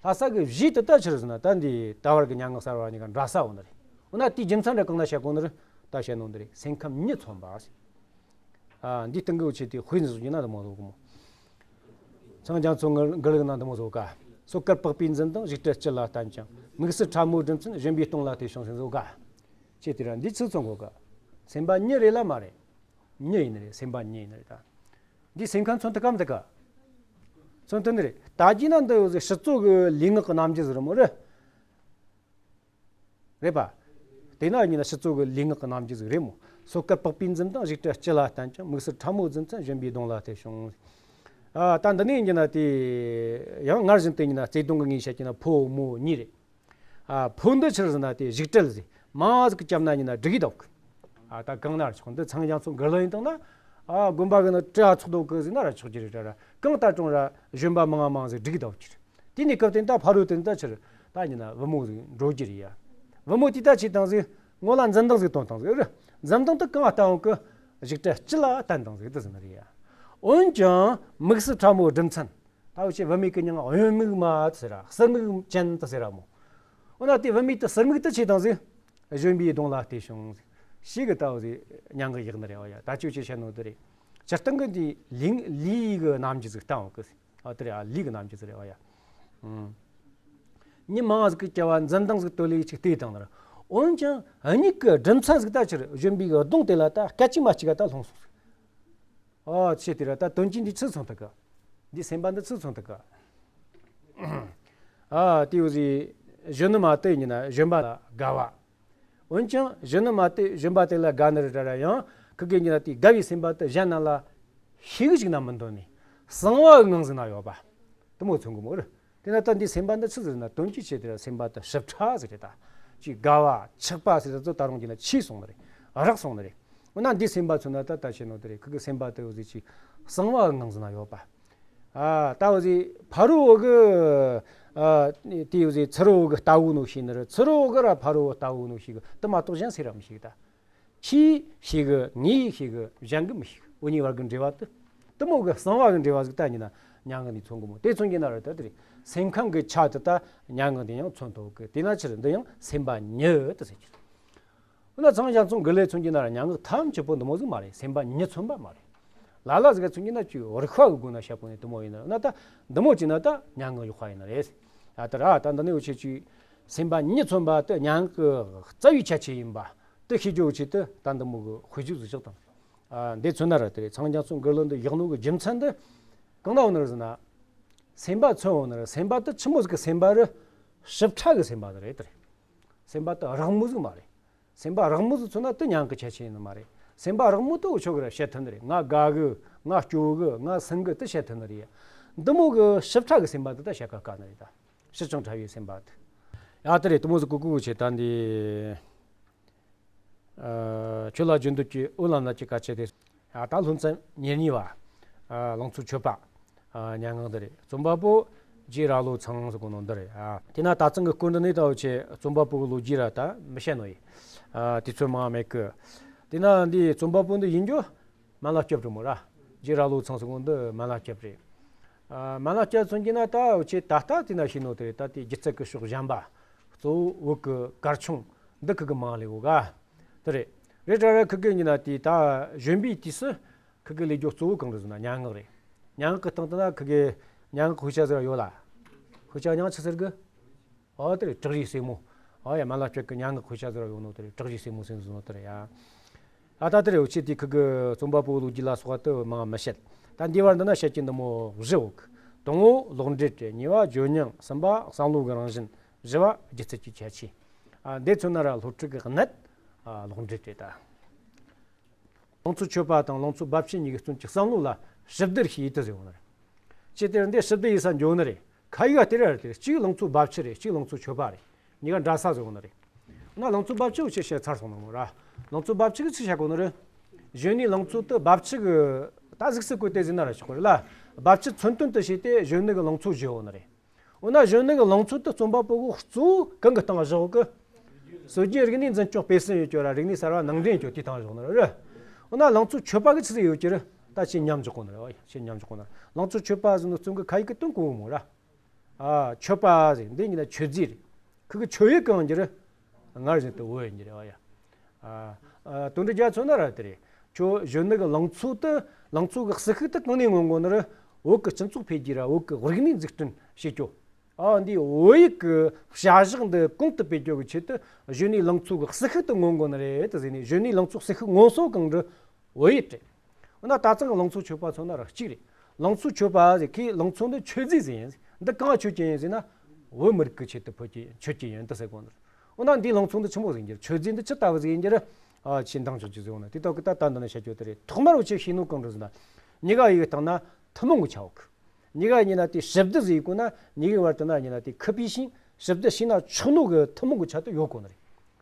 ལྷ་ས་གི་གཞས་དེ་ད་ཆི་རེད་ཟེར་ན། ད་འདི་ད་བར་གྱི་སྙན་ངག་གསར་བ་གཉིས་ཀ་འདྲ་ས་འོ་ནི་རེད། འོ་ན་དེའི་རྒྱུ་མཚན་རེ་གང་ན་བཤད་གོ་ནི་རེད། ད་བཤད་ནོ་འདི་རེད། སེམས་ཁམས་མྱི་མཚོན་པ་ཟེར། ཨ། འདི་སྟེང་གི་འུ་ཆེ་དེ་དཔེ་ནི་བཟོ་རྒྱུ་ན་འདི་མོ་བཟོ་གི་མོ། ཚངས་རྒྱ་མཚོ་མགུར་གླུ་ནང་འདི་མོ་བཟོ་ག། སོ་དཀར་པགས་པའི་འཛུམ་མདངས་བཞུགས་གྲལ་སྤྱི་ལ་བསྟན་ཀྱང་། མིག་སེར་ཕྲ་མོའི་སྦྲུམ་ཚན་གཞོན་པའི་གདོང་ལ་དེ་བྱུང་ཟེར་བཟོ་ག། ཆེ་དེ་ར་འདི་ཚིག་མཚོན་གོ་ག། སེམས་པ་མྱི་རེད་ལ་མ་རེད། མྱི་ཡིན་ནི་རེད། སེམས་པ་མྱི་ཡིན་ནི་རེད་ད། འདི་སེམས་ཁམས་མཚོན་ཐུབ་གམ་ཐུབ་ག། མཚོན་ཐུབ་ནི་རེད། ད་རྒྱུ་ན་འདི་ཡོད་ཟེ་སྤྱི་ཚོགས་ཀྱི་ལུས་ངག་གི་རྣམ་འགྱུར་ཟིག་རེད་མོ་རེད། རེད་པ། དེ་ན་ཡིན་ན་སྤྱི་ཚོགས་ཀྱི་ལུས་ངག་གི་རྣམ་འགྱུར་ཟིག་རེད་མོ། སོ་དཀར་པགས་པའི་འཛུམ་མདངས་བཞུགས་གྲལ་སྤྱི་ལ་བསྟན་ཀྱང་། མིག་སེར་ཕྲ་མོའི་རྫུ་མཚན་གཞོན་པའི་གདོང་ལ་དེ་བྱུང་། ཨ། ད་འདི་ནས་ཡིན་ན་དེ་ཡང་སྔར་བཞིན་དུ་ཡིན་ན་བརྩེ་དུང་གི་ངོས་བཤད་ཀྱི་ན་ཕོ་མོ་གཉིས་རེད། ཨ། ཕོ་འདི་ཆི་རེད་ཟེར་ན་དེ་བཞུགས་གྲལ་ཟེ་མང་ཟིག་གི་རྒྱབ་ན་ཡིན་ན་སྒྲིག་གི་འདུག། ཨ། ད་གང་ན་ར་ཆོག། འདི་ཚངས་རྒྱ་མཚོ་མགུར་གླུ་ཡིན་དང་ན། ཨ། དགོན་པ་གི་ནི་གྲྭ་ཚོགས་འདུ་གི་ཟེར་ན་ར་ཆོག་རྒྱུ་རེད་ར། གང་ལྟར་ཀྱང་ར་གཞོན་པ་མང་ང་མང་ཟིག་སྒྲིག་གི་འདུག་རྒྱུ་རེད། དེ་ནས་སྐབས་དེ་ད་ཕ་རོལ་དེ་ད་ཆི་རེད། ད་ཡིན་ན་བུ་མོ་ཟིག་འགྲོ་རྒྱུ་རེད་ཡ། བུ་མོ་དེ་ད་ཆི་བཏང་ཟིག། ངོ་ལ་འཛུམ་མདངས་ཟིག་སྟོན་བཏང་ཟིག་རེད། འཛུམ་མདངས་དེ་གང་བཏང་གི། བཞུགས་གྲལ་སྤྱི་ལ་བསྟན་བཏང་ཟིག་དེ་ཟེར་ནི་རེད་ཡ། འོན་ཀྱང་མིག་སེར་ཕྲ་མོའི་སྦྲུམ་ཚན། ད་འུ་ཆོ་བུད་མེད་ཀྱི་མྱིང་གཡོན་མིག་མ་དེ་ཟེར་ར། གསེར་མིག་ཅན་དེ་ཟེར་ར་མོ། འོ་ན་དེ་བུད་མེད་དེ་གསེར་མིག་དེ་ཆི་བཏང་ཟིག། གཞོན་པའི་གདོང་ལ་དེ་བྱུང་ཟིག། ཞེས་གི་ད་འོ་ཟིག་སྙན་ངག་ཡག་ནི་རེད་བ་ཡ། ད་ཅི་འུ་ཆོས་བཤད་ནོ་དེ་རེད། སྤྱིར་བཏང་གི་འདི་ལུས་ལུས་གི་རྣམ་འགྱུར་ཟིག་བསྟན་འོ་གི། ཨ། དེ་རེད། ཨ། ལུས་གི་རྣམ་འགྱུར་ཟིག་རེད་བ་ཡ། ཨང་། མྱི་མང་ཟིག་གི་སྐྱེ་བ་འཛུམ་མདངས་ཟིག་སྟོན་ལེ་ཅིག་བལྟས་བཏང་ནི་རེད། འོན་ཀྱང་མྱིག་གི་སྦྲུམ་ཚན་ཟིག་ད་ཆི་རེད། གཞོན་པའི་གདོང་དེ་ལ་ད་སྐད་ཅིག་མ་གཅིག་ག་ད་ལྷུང་སོང་ཟིག། ཨ། ཆི་དེ་ར་ད་དོན་གྱིས་འདི་ཚིག་མཚོན་ཐུབ་ག། འདི་སེམས་པ་འདི་ཚིག་མཚོན་ཐུབ་ག། ཨ། དེ་འོ་ཟིག་གཞོན་ནུ་མ་དེ་ཡིན་ན་གཞོན་པ་ལ་དགའ་བ། འོན་ཀྱང་གཞོན་ནུ་མ་དེ་གཞོན་པ་དེ་ལ་དགའ་ནི་རེད་ར། ཡང་ཁི་གེ་ཡིན་ན་དེ་དགའ་བའི་སེམས་པ་དེ་གཞན་རྣམས་ལ་ཤེས་གི་ཞིག་ན་མི་འདོད་ནས་གསང་བ་གི་ངང་ཟིག་ན་ཡོད་པ། དེ་མོ་མཚོན་གི་མོ་རེད། དེ་ན་ད་འདི་སེམས་པ་འདི་ཆི་ཟེར་ན་དོན་གྱིས་ཆེ་དེ་ར་སེམས་པ་དེ་ཞིབ་ཕྲ་ཟིག་རེད་ད། ཅིག་དགའ་བ་ཆགས་པ་ཟེར་ད་ཚོ་ད་རུང་གྱིས་ན་ཆེ་སོང་ནི་རེད། རགས་སོང་ནི་རེད། འོ་ན་འདི་སེམས་པ་མཚོན་ན་ད་ད་བཤད་ནོ་དེ་རེད། ཁི་གེ་སེམས་པ་དེ་འོ་ཟིག་ཅིག་གསང་བ་གི་ངང་ཟིག་ན་ཡོད་པ། ཨ། ད་འོ་ཟིག་ཕ་རོལ་བོ་གི། ཨ། དེ་འོ་ཟིག་ཚུ་རོལ་བོ་གི་ལྟ་བུ་ནོ་ཤེས་ནི་རེད། ཚུ་རོལ་བོ་གི་ར་ཕ་རོལ་བོ་ལྟ་བུ་ནོ་ཤེས་གི། དེ་མ་གཏོགས་གཞན་སུ་ར་མི་ཤེས་གི་ད། ཁྱིས་ཤེས་གི། ངས་ཤེས་གི། གཞན་གིས་མི་ཤེས་གི། འུ་གཉིས་བར་གི་འབྲེལ་བ་དེ། དེ་མོ་གི་གསང་བ་གི་འབྲེལ་བ་ཟིག་ད་ཡིན་ན་སྙན་ངག་ནས་མཚོན་གི་མོ། དེ་མཚོན་གྱི་ན་ར་ད་དེ་རེད། སེམས་ཁམས་གི་ཆ་དེ་ད་སྙན་ངག་འདི་ཡང་མཚོན་ཐུབ་གི། དེ་ན་ཆི་རེད། འདི་ཡང་སེམས་པ་མྱི་དེ་ཟེར་གྱི། འོ་ན་ཚངས་རྒྱ་མཚོ་མགུར་གླུ་མཚོན་གྱི་ན་ར་སྙན་ངག་ཐམས་ཅད་པོ་འདི་མོ་ཟིག་མ་རེད། སེམས་པ་མྱི་མཚོན་པ་མ་རེད། ལ་ལ་ཟིག་ག་མཚོན་གྱི་ན་ཅིག་རིག་པ་གི་སྒོ་ན་བཤད་གོ་ནི་དེ་མོ་ཡིན་ན། འོ་ན་ད་འདི་མོ་བྱས་ན་ད་སྙན་ངག་ཡག་པ་ཡིན་ནི་རེད། ཨ། ད་ར་ད་འདི་ནས་འུ་ཆོས་ཅིག་སེམས་པ་མྱི་མཚོན་པ་དེ་སྙན་ངག་གི་རྩ་བའི་ཁྱད་ཆོས་ཡིན་པ་དེ་ཤེས་རྒྱུ་ཆེད་དུ་ད་འདི་མོ་གི་དཔེ་བརྗོད་ཟིག་བཞག་དང་། ཨ། འདི་མཚོན་ན་ར་དེ་རེད། ཚངས་རྒྱ་མཚོ་མགུར་གླུ་འདི་ཡག་ནོ་གི་རྒྱུ་མཚན་འདི་གང་ན་འོ་ནི་རེད་ཟེར་ན། སེམས་པ་མཚོན་འོ་ནི་རེད། སེམས་པ་དེ་ཆི་མོ་ཟིག་གི་སེམས་པ་རེད། ཞིབ་ཕྲ་གི་སེམས་པ་དེ་རེད། དེ་རེད། སེམས་པ་དེ་རགས་མོ་ཟིག་མ་རེད། སེམས་པ་རགས་མོ་ཟིག་མཚོན་ན་དེ་སྙན་ངག་གི་ཁྱད་ཆོས་ཡིན་ནི་མ་རེད། སེམས་པ་རགས་མོ་དེ་འུ་ཆོ་གིས་ར་བཤད་ཐུབ་ནི་རེད། ང་དགའ་གི། ང་སྐྱོ་གི། ང་སེམས་གི་དེ་བཤད་ཐུབ་ནི་རེད། འདི་མོ་གི་ཞིབ་ཕྲ་གི་སེམས་པ་དེ་ད་བཤད་ག་དཀའ་ནི་རེད་ད། ཞིབ་ཅིང་ཕྲ་བའི་སེམས་པ་དེ། ཡ་དེ་རེད། དེ་མོ་ཟིག་གི་གོ་གི་ཆེད་ད་འདི། ཨ། ཁྱོད་ལ་རྒྱུན་དུ་སྐྱེ། འོད་ལམ་ལ་སྐྱེ། དཀའ་སྤྱད་དེ། ཨ། ད་ལྷུན་རྩེ་ཉེར་གཉིས་པ། ཨ། ལང་ཚོ་མཆོད་པ། ཨ། སྙན་ངག་འདི་རེད། རྩོམ་པ་པོ་རྗེ་ར་ལོ་ཚང་ཟེར་གོ་ནོ་འདི་རེད། ཨ། དེ་ན་ད་ཚང་གི་སྐོར་འདི་ནས་ད་འུ་ཆོས་རྩོམ་པ་པོ་གི་ལོ་རྒྱུས་ར་ད་མི་བཤད་ནོ་ཡིན། ཨ། དུས་ཚོད་མང་མེད་གི། དེ་ན་འདི་རྩོམ་པ་པོ་འདི་ཡིན་རྒྱུ་སྨན་བླ་སྐྱབས་རེད་མོ་ར། རྗེ་ར་ལོ་ཚང་ཟེར་གོ་འདི་སྨན་བླ་སྐྱབས་རེད། ཨ། སྨན་བླ་སྐྱབས་མཚོན་གྱི་ན་ད་འུ་ཆོས་ད་ལྟ་དེ་ན་ཤེས་ནོ་དེ་རེད། ད་དེ་སྒྱུ་རྩལ་གི་ཕྱོགས་གཞན་པ། གཙོ་བོ་བོད་གི་གར་ཆུང་འདི་ཁི་གི་མང་ལེ་གོ་ག། དེ་རེད། རེད་དྲ་ར་ཁི་གེ་ཡིན་ན་དེ་ད་གཞོན་པའི་དུས་སུ་ཁི་གེ་ལས་རྒྱུ་གཙོ་བོ་གང་རེད་ཟེར་ན་སྙན་ངག་རེད། སྙན་ངག་གི་སྟེང་དུ་ན་ཁི་གེ་སྙན་ངག་དཔེ་ཆ་ཟེར་བ་ཡོད་ལ། དཔེ་ཆ་མྱིང་ཆི་ཟེར་གི། ཨོ་དེ་རེད། བྲག་རིའི་སྲས་མོ། ཨོ་ཡ། སྨན་བླ་སྐྱབས་ཀྱི་སྙན་ངག་དཔེ་ཆ་ཟེར་བ་ཡོད་ནོ་དེ་རེད། བྲག་རིའི་སྲས་མོ་ཟེར་ནོ་དེ་རེད་ཡ། ཨ། ད་དེ་རེད། འུ་ཆོས་དེ་ཁི་གེ་རྩོམ་པ་པོ་ལོ་རྒྱུས་ལ་སོགས་པ་དེ་མང་མི་བཤད། ད་འདི་བར་འདི་ན་བཤད་ཀྱི་འདི་མོ་བཞི་ཡོད་གི། དང་པོ་ལོག་འགྲེལ་རེད། གཉིས་པ་བརྗོད་ཉམས། གསུམ་པ་བསམ་བློ་གི་རང་བཞིན། བཞི་པ་སྒྱུ་རྩལ་གྱི་ཁྱད་ཆོས། ཨ། འདི་མཚོན་ན་ར་སློབ་ཕྲུག་གི་གནད། ཨ། ལོག་འགྲེལ་རེད་ད། ལང་ཚོ་ཆོས་པ་དང་ལང་ཚོ་རྦབ་ཆུ་གཉིས་ཀྱི་རྩོམ་གྱི་བསམ་བློ་ལ་ཞིབ་བསྡུར་བྱས་ཏེ་ཟེར་བ་ནི་རེད། ཅི་སྟེ་འདི་ཞིབ་བསྡུར་ཡེད་ས་འགྱོ་ནི་རེད། ཁ་ཡིག་ག་དེ་ར་རེད། གཅིག་ལང་ཚོ་རྦབ་ཆུ་རེད། གཅིག་ལང་ཚོ་ཆོས་པ་རེད། གཉིས་ཀ་འདྲ་ས་ཟེར་བ་ནི་རེད། ན་ལང་ཚོ་རྦབ་ཆུ་འུ་ཆོས་བཤད་ཚར་སོང་ནི་མོ་ར། ལང་ཚོ་རྦབ་ཆུ་གི་ཆི་བཤད་གོ་ནི་རེད། གཞོན་ནུའི་ལང་ཚོ་དེ་རྦབ་ཆུ་གི་ད་གཟིགས་སུ་བཀོད་དེ་ཟེར་ན་ར་ཆོག་གི་རེད་ལ། རྦབ་ཆུ་མཚོན་དོན་དུ་བྱས་ཏེ་གཞོན་ནུ་གི་ལང་ཚོ་བརྗོད་བ་ནི་རེད། འོ་ན་གཞོན་ནུ་གི་ལང་ཚོ་དེ་རྩོམ་པ་པོ་གིས་གཙོ་བོ་གང་གི་སྟེང་བཞག་གི། སྲོལ་རྒྱུན་རིག་གནས་འཛིན་སྐྱོང་སྤེལ་གསུམ་ཡོད་རྒྱུ་ར། རིག་གནས་གསར་བ་ནང་འདྲེན་ཡོད་རྒྱུ་དེ་དང་བཞག་ནི་རེད། འོ་ན་ལང་ཚོ་མཆོད་པ་གི་ཆི་ཟིག་ཡོད་རྒྱུ་རེད། ད་ཆེས་མཉམ་འཇོག་གོ་ནི་རེད་བ། ཆེས་མཉམ་འཇོག་གོ་ནི་རེད། ལང་ཚོ་མཆོད་པ་ཟེར་ནོ་རྩོམ་གི་ཁ་ཡིག་གི་དོན་གོ་མོ་ར། ཨ། མཆོད་པ་ཟེར་འདི་ཉིད་ལ་མཆོད་རྫས་རེད། ཁུ་གི་མཆོད་ཡུལ་གང་རྒྱུ་རེད། སྔར་བཞིན་དུ་བོད་ཡིན་རྒྱུ་རེད་བ་ཡ། ཨ། ཨ། དོན་འགྲུབ་རྒྱ་མཚོ་ན་ར་དེ་རེད། ཁྱོད་གཞོན་ནུ་གི་ལང་ཚོ་དེ། ལང་ཚོ་གི་ཟིལ་ཤུགས་དེ་གང་ནས་མངོན་གོ་ནི་རེད། བོད་གི་སྤྱི་ཚོགས་འཕེལ་རྒྱས་ར། བོད་གི་རིག་གནས་འཛུགས་སྐྲུན་བྱེད་རྒྱུ། ཨ། འདི་བོད་ཡིག་གི་བྱ་གཞག་འདི་གོང་དུ་སྤེལ་རྒྱུ་གི་ཆེད་དུ་གཞོན་ནུའི་ལང་ཚོ་གི་ཟིལ་ཤུགས་དེ་མངོན་གོ་ནི་རེད་དེ་ཟེར་ནས། གཞོན་ནུའི་ལང་ཚོ་ཟིལ་ཤུགས་མངོན་སོ་གང་རེད། བོད་ཡིག་རེད། འོ་ན་ད་ཚང་གི་ལང་ཚོ་མཆོད་པ་མཚོན་ན་ར་གཅིག་རེད། ལང་ཚོ་མཆོད་པ་ཟེར་ཁོས་ལང་ཚོ་འདི་མཆོད་རྫས་ཟིག་ཡིན། འདི་གང་མཆོད་ཀྱི་ཡིན་ཟེར་ན། བོད་མི་རིགས་ཀྱི་ཆེད་དུ་ཕུལ་གྱི། མཆོད་ཀྱི་ཡིན་དེ་ཟེར་གོ་ནི་རེད། འོ་ན་འདིའི་ལང་ཚོ་འདི་ཆི་མོ་ཟིག་ཡིན་རྒྱུ་རེད། མཆོད་རྫས་འདི་ཆི་ལྟ་བུ་ཟིག་ཡིན་རྒྱུ་རེད། ཨ། ཆེས་འདང་ཆོག་རྒྱུ་ཟིག་ཡོང་ན་དེ་ལྟ་གི་ད་ད་འདི་ན་བཤད་རྒྱུ་དེ་རེད། ཐོག་མར་འུ་ཆོས་ཤེས་ནོ་གང་རེད་ཟེར་ན། མྱི་ག་ཡི་གི་སྟེང་ན་ཐུན་མོང་གི་ཆ་ཡོད་གི། མྱི་ག་ཡིན་ན་དེ་ཞི་བདེ་ཟེར་གོ་ན། མྱི་གི་བར་དུ་ན་ཡིན་ན་དེ་ཁུ་པི་ཤིང་ཞི་བདེ་ཤིང་ན་ཆོག་ནོ་གི་ཐུན་མོང་གི་ཆ་དེ་ཡོད་གོ་ནི་རེད།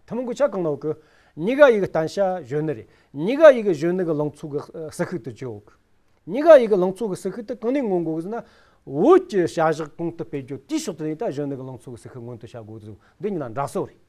ཐུན་མོང་གི་ཆ་གང་ན་ཡོད་གི། མྱི་ག་ཡི་གི་བརྟེན་བྱ་གཞོན་ནུ་རེད། མྱི་ག་ཡི་གི་གཞོན་ནུ་གི་ལང་ཚོ་གི་ཟིལ་ཤུགས་དེ་ཅི་ཡོད་གི། མྱི་ག་ཡི་གི་ལང་ཚོ་གི་ཟིལ་ཤུགས་དེ་གང་ནས་མངོན་གོ་གི་ཟེར་ན། བོད་ཀྱི་བྱ་གཞག་གོང་དུ་སྤེལ་རྒྱུ་དེའི་ཕྱོགས་དེ་ནས་ད་གཞོན་ནུ་གི་ལང་ཚོ་གི་ཟིལ་ཤུགས་མངོན་དུ་བྱ་དགོས་ཟེར། འདི་གཉིས་ན་འདྲ་སོ་རེད།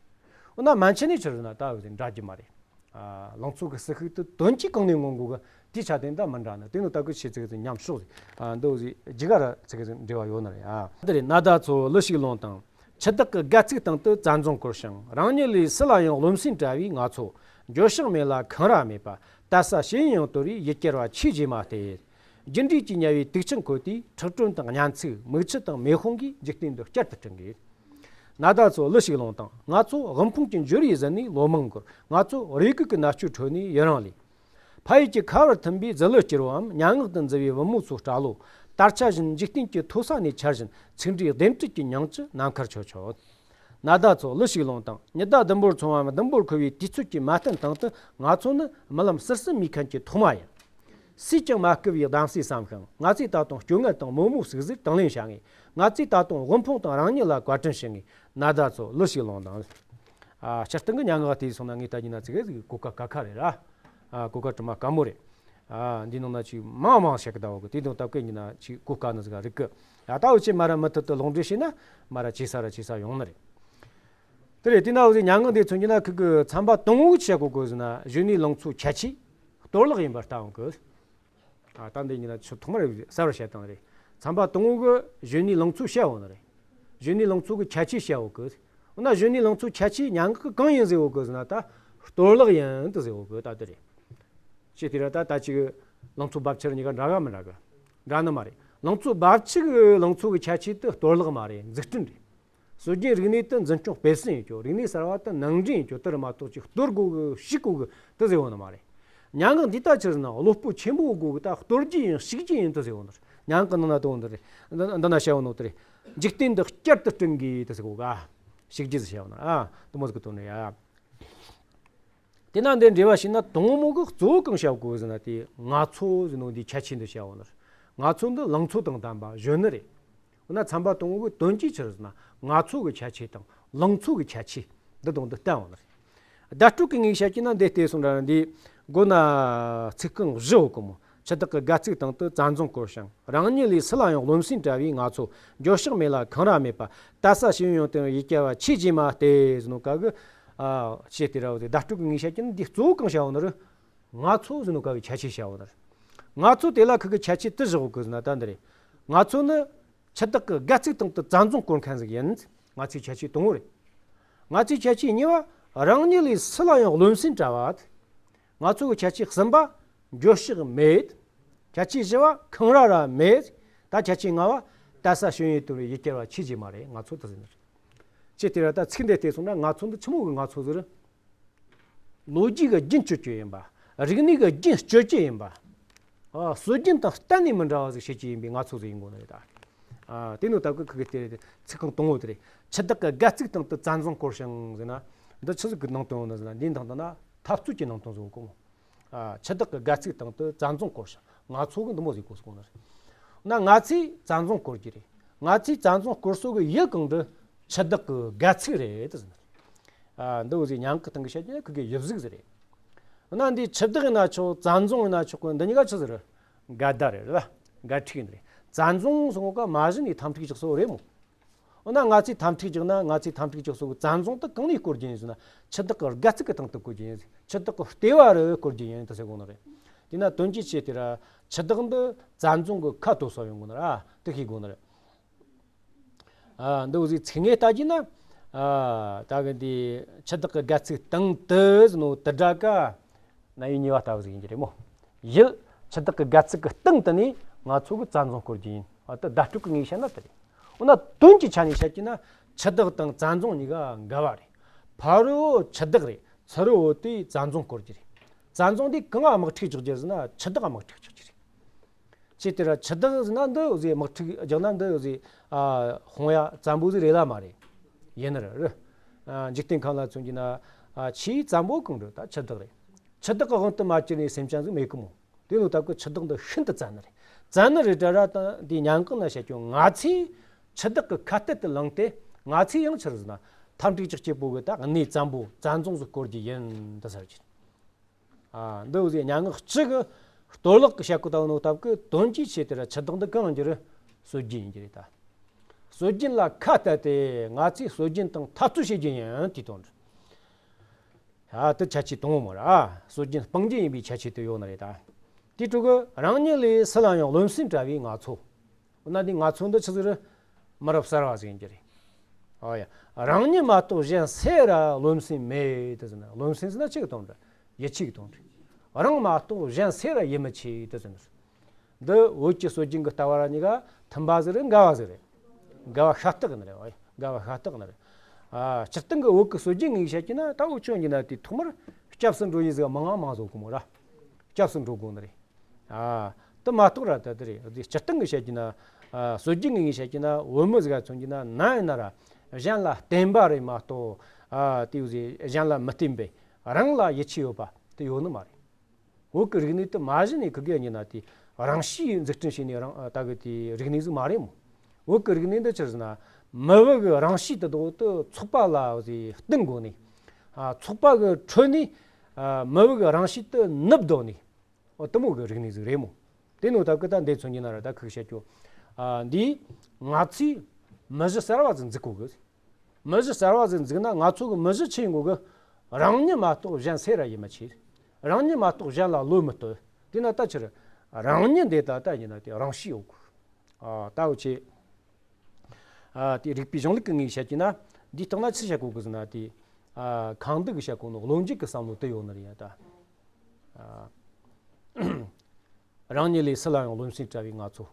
འོ་ན་མན་ཆད་ནས་ཆི་རེད་ན་ད་འུ་ཟེར་འདྲ་རྒྱུ་མ་རེད། ཨ། ལང་ཚོ་གི་ཟིལ་ཤུགས་དེ་དོན་གྱིས་གང་ནས་མངོན་གོ་གི། དེའི་ཆ་དེ་ད་མི་འདྲ་ནི། དེ་ནི་ད་གི་ཆེ་ཚིག་ཟིག་མཉམ་ཤོག་ཟིག་ཨ། འདི་འུ་ཟེར་རྒྱུ་ག་ར་ཚིག་ཟིག་འབྲེལ་བ་ཡོད་ནི་རེད། ཨ། འདི་རེད། ན་ཟླ་ཚོ་གླུ་ཞིག་ལོངས་དང་། འཆི་བདག་གི་སྒལ་ཚིགས་སྟེང་དུ་བཙན་རྫོང་བསྐོར་ཞིང་། རང་ཉིད་ལས་སུ་ལ་ཡང་རློམ་སེམས་བྲལ་བའི་ང་ཚོ། འགྱོད་བཤགས་མེད་ལ་འཁང་ར་མེད་པ། དད་ས་ཞེན་ཡང་དོར་བའི་ཡུལ་གྱར་བ་ཆོས་རྗེས་མ་སྟེ། རྒྱུ་འབྲས་ཀྱི་དམྱལ་བའི་དུག་ཆེན་ཁོལ་ཏེ། ཁྲག་དྲོན་དང་གཉན་ཚད། མིག་ཆུ་དང་མེ་དཔུང་གིས། འཇིག་རྟེན་འདི་བསྐྱར་དུ་བསྐྲུན་གི། ན་ཟླ་ཚོ་གླུ་ཞིག་ལོངས་དང་། ང་ཚོ་དབུལ་ཕོངས་ཀྱི་འབྱོར་བའི་གཟི་ནས་ལོ་མང་འགོར། ང་ཚོ་རེ་སྒུག་གི་མནར་གཅོད་ཁྲོད་ནས་ཡུན་རིང་ལུས། ཕ་ཡུལ་གྱི་ཁ་བར་ཐིམ་པའི་གཟི་ལི་སྐྱུར་བའམ། སྙན་ངག་ཏུ་མཛེས་པའི་བུ་མོ་ཚོའི་སྐྲ་ལོ། དར་ཆ་བཞིན་འཇིག་རྟེན་གྱི་མཐོ་ས་ནས་འཕྱར་བཞིན། ཚིག་འབྲུའི་ལྡེམ་སྤྲད་ཀྱི་མྱིང་བཅུ་ནམ་མཁར་མཆོད་ཆོག་ན་ཟླ་ཚོ་གླུ་ཞིག་ལོངས་དང་། ཉི་ཟླ་ཟླུམ་པོར་མཚུངས་པའམ་ཟླུམ་པོར་འཁོལ་བའི་དུས་ཚོད་ཀྱི་མ་བསྟན་སྟེང་དུ། ང་ཚོ་ནི་རྨི་ལམ་སིལ་སིལ་རྨིས་མཁན་གྱི་ཐོག་མ་ཡིན། སུས་ཀྱང་མ་བསྐུལ་བའི་གདམ་གསེས་བསམ་ཤིང་། ང་ཚོས་ད་དུང་སྐྱོ་ངལ་དང་མོག་མོག་ཟུག་ཟུག་དང་ལེན་བྱ་ངེས། ང་ཚོས་ད་དུང་དབུལ་ཕོངས་དང་རང་ཉིད་ལ་བཀའ་དྲིན་ཞུ་ངེས། ན་ཟླ་ཚོ་གླུ་ཞིག་ལོངས་དང་། ཨ། སྤྱིར་བཏང་གི་སྙན་ངག་དེ་སོང་ན་ངས་ད་ཡིན་ན་ཚིག་གི་གོ་སྐབས་ཀ་ཁ་རེད་ར། ཨ། གོ་སྐབས་དྲི་མ་དཀའ་མོ་རེད། ཨ། འདི་ནང་ན་ཅིག་མང་མང་བཤད་གི་ད་འོ་གི། དེ་དང་སྟབས་ཀྱིས་ཡིན་ན་ཅིག་གོ་དཀའ་ནི་ཟིག་རིག་གི། ཡ། ད་འུ་ཆོས་མ་ར་མུ་མཐུད་དུ་ལོག་འགྲེལ་བྱས་ན་མ་ར་ཇེ་ས་ར་ཇེ་ས་ཡོང་ནི་རེད། དེ་རེད། དེ་ན་འུ་ཟེར་སྙན་ངག་འདི་མཚོན་རྒྱུ་ན། ཁི་གི་ཚན་པ་དང་པོ་གི་ཆི་བཤད་གོ་གི་ཟེར་ན། གཞོན་ནུའི་ལང་ཚོའི་ཁྱད་ཆོས་གཏོར་བརླག་ཡིན་པར་ལྟ་འོང་གི། ཨ། ད་འདི་ཡིན་ན་ཆུ་ཐོག་མར་གསལ་བར་བཤད་སྟངས་རེད། ཚན་པ་དང་པོ་གི་གཞོན་ནུའི་ལང་ཚོ་བཤད་འོང་ནི་རེད། གཞོན་ནུའི་ལང་ཚོ་གི་ཁྱད་ཆོས་བཤད་འོང་གི། འོ་ན་གཞོན་ནུའི་ལང་ཚོའི་ཁྱད་ཆོས་སྙན་ངག་གི་གང་ཡིན་ཟེར་འོང་གི་ཟེར་ན། ད་གཏོར་བརླག་ཡིན་དུ་ཟེར་འོང་གི། ད་དེ་རེད། ཅི་དེ་ར་ད་ད་ཅིག་ལང་ཚོ་རྦབ་ཆུ་གཉིས་ཀ་འདྲ་ག་མི་འདྲ་གི། འདྲ་ནི་མ་རེད། ལང་ཚོ་རྦབ་ཆུ་གི་ལང་ཚོ་གི་ཁྱད་ཆོས་དེ་གཏོར་བརླག་མ་རེད། འཛུགས་སྐྲུན་རེད། སྲོལ་རྒྱུན་རིག་གནས་དེ་འཛིན་སྐྱོང་སྤེལ་གསུམ་ཡིན་རྒྱུ། རིག་གནས་གསར་བ་དེ་ནང་འདྲེན་ཡིན་རྒྱུ། དེ་རེད་མ་གཏོགས་ཅིག་གཏོར་དགོས་གི། བཤིག་དགོས་གི་དེ་ཟེར་བ་ནི་མ་རེད། སྙན་ངག་འདི་ད་ཆི་ཟེར་ན། བློ་སྤོབས་ཆེན་པོ་དགོས་གི། ད་གཏོར་རྒྱུ་ཡིན། བཤིག་རྒྱུ་ཡིན་དེ་ཟེར་བ་ནི་རེད། སྙན་ངག་གི་ནང་ན་དེ་འོ་འདི་རེད། འདི་འདི་ན་བཤད་བ་ནོ་དེ་རེད། འཇིག་རྟེན་འདི་བསྐྱར་དུ་བསྐྲུན་དགོས་དེ་ཟེར་གོ་ག། བཤིག་རྒྱུ་ཟེར་བཤད་བ་ནི། ཨ། དེ་མོ་ཟིག་གི་དོན་རེད་ཡ། དེ་ན་འདི་འགྲེལ་བ་བྱས་ན། དང་པོ་གི་གཙོ་བོ་གང་བཤད་དགོས་ཟེར་ན། དེ་ང་ཚོ་ཟེར་ནོ་འདིའི་ཁྱད་ཆོས་འདི་བཤད་འོང་ནི་རེད། ང་ཚོ་འདི་ལང་ཚོ་དང་ལྡན་པ་གཞོན་ནུ་རེད། འོ་ན་ཚན་པ་དང་པོ་གི་དོན་གྱིས་ཆི་རེད་ཟེར་ན། ང་ཚོ་གི་ཁྱད་ཆོས་དང་ལང་ཚོ་གི་ཁྱད་ཆོས་འདི་དང་འདི་བསྟན་འོང་ནི་རེད། བརྡ་སྤྲོད་ཀྱི་ངོས་བཤད་ཀྱི་ན། འདི་བལྟས་སོང་ར་འདི་མགོ་ན་ཚིག་རྐང་བཞི་འོ་གི་མོ། འཆི་བདག་གི་སྒལ་ཚིགས་སྟེང་དུ་བཙན་རྫོང་བསྐོར་ཞིང་། རང་ཉིད་ལས་སུ་ལ་ཡང་རློམ་སེམས་བྲལ་བའི་ང་ཚོ། འགྱོད་བཤགས་མེད་ལ་འཁང་ར་མེད་པ། དད་ས་ཞེན་ཡང་དོར་བའི་ཡུལ་གྱར་བ་ཆོས་རྗེས་མ་སྟེ་ཟེར་ནོ་ག་གི། ཨ། ཆེ་དེ་ར་བ་དེ་བརྡ་སྤྲོད་ཀྱི་ངོས་བཤད་ཀྱི་ན། འདི་གཙོ་བོ་གང་བཤད་འོང་ནི་རེད། ང་ཚོ་ཟེར་ནོ་ག་གི་ཁྱད་ཆོས་བཤད་འོང་ནི་རེད། ང་ཚོ་དེ་ལ་ཁི་གི་ཁྱད་ཆོས་དེ་བཞག་གི་ཟེར་ན་ད་འདི་རེད། ང་ཚོ་ནི་འཆི་བདག་གི་སྒལ་ཚིགས་སྟེང་དུ་བཙན་རྫོང་བསྐོར་མཁན་ཟིག་ཡིན། ང་ཚོའི་ཁྱད་ཆོས་དང་པོ་རེད། ང་ཚོའི་ཁྱད་ཆོས་གཉིས་པ། རང་ཉིད་ལས་སུ་ལ་ཡང་རློམ་སེམས་བྲལ་བ། ང་ཚོ་གི་ཁྱད་ཆོས་གསུམ་པ། འགྱོད་བཤགས་མེད། ཁྱད་ཆོས་བཞི་བ། འཁང་ར་ར་མེད། ད་ཁྱད་ཆོས་ལྔ་བ། དད་ས་ཞེན་ཡང་དོར་བའི་ཡུལ་གྱར་བ་ཆོས་རྗེས་མ་རེད། ང་ཚོ་དེ་ཟེར་ནི་རེད། ཅི་སྟེ་ར་ད་ཚིག་འདི་བལྟས་སོང་ན། ང་ཚོ་འདི་ཆི་མོ་གི་ང་ཚོ་ཟིག་རེད། ལོ་རྒྱུས་ཀྱི་རྒྱུན་གཅོད་རྒྱུ་ཡིན་པ། རིག་གནས་ཀྱི་རྒྱུན་གཅོད་རྒྱུ་ཡིན་པ། ཨ། སྲོལ་རྒྱུན་དང་གཏན་ནས་མི་འདྲ་བ་ཟིག་བྱེད་རྒྱུ་ཡིན་པའི་ང་ཚོ་ཟིག་ཡིན་དགོས་ནི་རེད་ད། ཨ། དེ་ནི་ད་གི་ཁི་གི་དེ་ཚིག་རྐང་དང་པོ་དེ་རེད། འཆི་བདག་གི་སྒལ་ཚིགས་སྟེང་དུ་བཙན་རྫོང་བསྐོར་ཞིང་ཟེར་ན། འདི་ཆི་ཟིག་གི་ནང་དོན་ཡིན་ནི་ཟེར་ན། འདིའི་ནང་དུ་ན་འཐབ་རྩོད་ཀྱི་ནང་དོན་ཟིག་ཡོད་གོ། ཨ། འཆི་བདག་གི་སྒལ་ཚིགས་སྟེང་དུ་བཙན་རྫོང་བསྐོར་ཞིང་། ང་ཚོ་གི་འདི་མོ་ཟིག་གོ་སོང་ནི་རེད། ན་ང་ཚོས་བཙན་རྫོང་བསྐོར་རྒྱུ་རེད། ང་ཚོས་བཙན་རྫོང་བསྐོར་སྲོལ་གི་ཡུལ་གང་དེ་འཆི་བདག་གི་སྒལ་ཚིགས་རེད་དེ་ཟེར་ནི་རེད། ཨ། འདི་འུ་ཟིག་སྙན་ངག་གི་སྟེང་གི་བཤད་རྒྱུ་ན་ཁི་གི་ཡུལ་གཟུགས་ཟིག་རེད། ན་འདི་འཆི་བདག་ཡིན་ན་ཆོག་བཙན་རྫོང་ཡིན་ན་ཆོག་གི། འདི་གཉིས་ཀ་ཆི་ཟིག་རེད། འགལ་ཟླ་རེད་ལ། འགལ་འཁྲུག་ཡིན་རེད། བཙན་རྫོང་ཟེར་ནོ་ག་མ་གཞི་ནས་འཐབ་འཁྲུག་ཅིག་སོ་རེད་མོ། འོ་ན་ང་ཚོས་འཐབ་འཁྲུག་བཅུག་ན། ང་ཚོས་འཐབ་འཁྲུག་བཅུག་སོ་གི་བཙན་བཟུང་དེ་གང་ནས་སྐོར་རྒྱུ་ཡིན་ཟེར་ན། ཆུ་བདག་གི་སྒལ་ཚིགས་ཀྱི་སྟེང་དུ་བཀོལ་རྒྱུ་ཡིན། ཆུ་བདག་གི་ལྟེ་བ་རུ་བཀོལ་རྒྱུ་ཡིན་དུ་ཟེར་གོ་ནི་རེད། དེས་ན་དོན་གྱི་ཆེད་དེ་ར་ཆུ་བདག་འདི་བཙན་བཟུང་གི་ཁ་གཏོད་ས་ཡོང་གོ་ནི་ར་དེ་ཤེས་དགོ་ནི་རེད། ཨ། འདི་འུ་ཟིག་ཚིག་ངེས་ལྟ་རྒྱུ་ན། ཨ། ད་གི་འདི་ཆུ་བདག་གི་སྒལ་ཚིགས་སྟེང་དུ་ཟེར་ནོ་དེ་སྒྲ་ག་ན་ཡུལ་ཉེ་བ་ལྟ་བུ་ཟིག་ཡིན་གྱི་རེད་མོ། ཡུལ་ཆུ་བདག་གི་སྒལ་ཚིགས་ཀྱི་སྟེང་དུ་ནས་ང་ཚོ་གི་བཙན་བཟུང་སྐོར་རྒྱུ་ཡིན། ཨ། ད་བརྡ་སྤྲོད་ཀྱི་ངོས་བཤད་ན་དེ་རེད། འོ་ན་དོན་གྱི་ཆ་ནས་བཤད་རྒྱུ་ན་ཆུ་བདག་དང་བཙན་བཟུང་གཉིས་ཀ་འགལ་བ་རེད། ཕ་རོལ་བོ་ཆུ་བདག་རེད། ཚུ་རོལ་བོ་དེ་བཙན་བཟུང་སྐོར་རྒྱུ་རེད། བཙན་བཟུང་དེ་གང་ང་དམག་འཁྲུག་རྒྱག་རྒྱུ་ཟེར་ན་ཆུ་བདག་ང་དམག་འཁྲུག་རྒྱག་རྒྱུ་རེད། ཅི་སྟེ་ར་ཆུ་བདག་ཟེར་ན་འདི་འུ་ཟིག་དམག་འཁྲུག་རྒྱག་ན་འདི་འུ་ཟིག་ཨ། དཔུང་ཡ་བཙན་པོ་ཟིག་རེད་ལ་མ་རེད། ཡིན་ནི་རེད། ཨ། འཇིག་རྟེན་ཁམས་ལ་མཚོན་རྒྱུ་ན། ཨ། ཆེས་བཙན་པོ་གང་རེད། ད་ཆུ་བདག་རེད། ཆུ་བདག་གི་དབང་དུ་མ་གྱུར་ནས་སེམས་ཅན་ཟིག་མེད་གི་མོ། དེ་ནོ་སྟབས་ཀྱིས་ཆུ་བདག་འདི་ཤིན་ཏུ་བཙན་ནི་རེད། བཙན་ནི་རེད་དྲ་ར་ད་འདི་ཉང་གང་ན་བཤད་ཀྱང་ང་ཚོས་ཆུ་བདག་གི་ཁ་གཏད་དུ་ལངས་ཏེ། ང་ཚོས་ཡང་ཆི་རེད་ཟེར་ན་འཐབ་འཁྲུག་རྒྱག་རྒྱུ་བོ་གི་ད་གནས་བཙན་པོ་བཙན་བཟུང་ཟིག་སྐོར་རྒྱུ་ཡིན་ད་ཟེར་རྒྱུ། ཨ། འདི་འུ་ཟིག་སྙན་ངག་གཅིག་གི་གཏོར་བརླག་གི་བྱེད་སྒོ་ལྟ་བུ་ནོ་སྟབས་ཀྱིས་དོན་གྱི་ཆེད་དེ་ར་ཆུ་བདག་འདི་གང་ཡིན་རྒྱུ་རེད། སྲོལ་རྒྱུན་ཡིན་རྒྱུ་རེད་ད། སྲོལ་རྒྱུན་ལ་ཁ་གཏད་དེ་ང་ཚོས་སྲོལ་རྒྱུན་དང་འཐབ་རྩོད་བྱེད་རྒྱུ་ཡིན་དེ་དོན་རེད། ཨ། དེ་ཁྱད་ཆོས་དང་པོ་མོ་ར། ཨ། སྲོལ་རྒྱུན་སྤང་རྒྱུ་ཡིན་པའི་ཁྱད་ཆོས་དེ་ཡོད་ནི་རེད་ད། དེ་དྲུག་གི་རང་ཉིད་ལས་སུ་ལ་ཡང་རློམ་སེམས་བྲལ་བའི་ང་ཚོ། འོ་ན་འདི་ང་ཚོ་འདི་ཆི་ཟིག་རེད། མི་རབས་གསར་བ་ཟིག་ཡིན་རྒྱུ་རེད། ཨོ་ཡ། རང་ཉིད་མ་གཏོགས་གཞན་སུ་ར་རློམ་སེམས་མེད་དུ་ཟེར་ན། རློམ་སེམས་ཟེར་ན་ཆི་གི་དོན་རེད། ཡིད་ཆེས་གི་དོན་རེད། རང་མ་གཏོགས་གཞན་སུ་ར་ཡིད་མི་ཆེས་དུ་ཟེར་ན། འདི་བོད་ཀྱི་སྲོལ་རྒྱུན་གི་ལྟ་བ་ར་གཉིས་ཀ་མཐུན་པ་ཟིག་རེད། འགལ་བ་ཟིག་རེད། འགལ་བ་ཤ་སྟག་ནི་རེད། ཨོ་ཡ། འགལ་བ་ཤ་སྟག་ནི་རེད། ཨ། སྤྱིར་བཏང་གི་བོད་ཀྱི་སྲོལ་རྒྱུན་ངོས་བཤད་ཀྱི་ན་ད་འུ་ཆོ་ཡིན་ན་དེ་ཐོག་མར་སྐྱབས་སུ་འགྲོ་ཡི་ཟིག་མང་ང་མང་བཟོ་གི་མོ་ར། སྐྱབས་སུ་འགྲོ་དགོ་ནི་རེད། ཨ། དེ་མ་གཏོགས་ར་ད་དེ་རེད། སྤྱིར་བཏང་གི་བཤད་ཀྱི་ན། ཨ། སྲོལ་རྒྱུན་ངོས་བཤད་ཀྱི་ན་བོད་མི་ཟིག་མཚོན་གྱི་ན་ན་ཡིན་ན་ར་གཞན་ལ་བརྟེན་པ་རེད་མ་གཏོགས། ཨ། དེ་གཞན་ལ་མི་བརྟེན་པའི་རང་ལ་ཡིད་ཆེས་ཡོད་པ་དེ་ཡོད་ནི་མ་རེད། བོད་ཀྱི་རིག་གནས་དེ་མ་གཞི་ནས་ཁི་གེ་ཡིན་ན་དེ་རང་གཤིས་འཛུགས་སྐྲུན་བྱས་ནས་རང་ད་གི་དེ་རིག་གནས་ཟིག་མ་རེད་མོ། བོད་ཀྱི་རིག་གནས་འདི་ཆི་ཟེར་ན་མི་བུ་གི་རང་གཤིས་དེ་དག་དེ་ཚོགས་པ་ལ་དེ་བསྟུན་དགོ་ནས། ཨ། ཚོགས་པ་གི་ཁྲོད་ནས། ཨ། མི་བུ་གི་རང་གཤིས་དེ་ནུབ་ལྡོག་ནས། འོ། དེ་མོ་གི་རིག་གནས་ཟིག་རེད་མོ། དེ་ནོ་ད་གི་ད་འདི་མཚོན་གྱི་ན་ར་ད་ཁི་གེ་བཤད་རྒྱུ། ཨ། འདི་ང་ཚོས་མི་གཞི་གསར་བ་ཟིག་འཛུགས་དགོ་གི། མི་གཞི་གསར་བ་ཟིག་འཛུགས་ན་ང་ཚོ་གི་མི་གཞི་ཆི་ཡིན་དགོ་གི། རང་ཉིད་མ་གཏོགས་གཞན་སུ་ར་ཡིད་མི་ཆེས། རང་ཉིད་མ་གཏོགས་གཞན་ལ་བློ་མི་གཏད། དེ་ན་ད་ཆི་རེད། རང་ཉིད་འདི་ད་ལྟ་ཡིན་ན་དེ་རང་གཤིས་ཡོད་དགོ། ཨ། ད་འུ་ཆོས། ཨ། དེ་རིག་པའི་གཞུང་ལུགས་ཀྱི་ངོས་བཤད་ཀྱི་ན། འདིའི་སྟེང་ན་ཆི་བཤད་གོ་གི་ཟེར་ན་དེ། ཨ། གང་འདུལ་གྱིས་བཤད་གོ་ནོ་བློ་འབྱེད་ཀྱི་བསམ་བློ་དེ་ཡོད་ནི་རེད་ཡ་ད། ཨ། རང་ཉིད་ལས་སུ་ལ་ཡང་རློམ་སེམས་བྲལ་བའི་ང་ཚོ།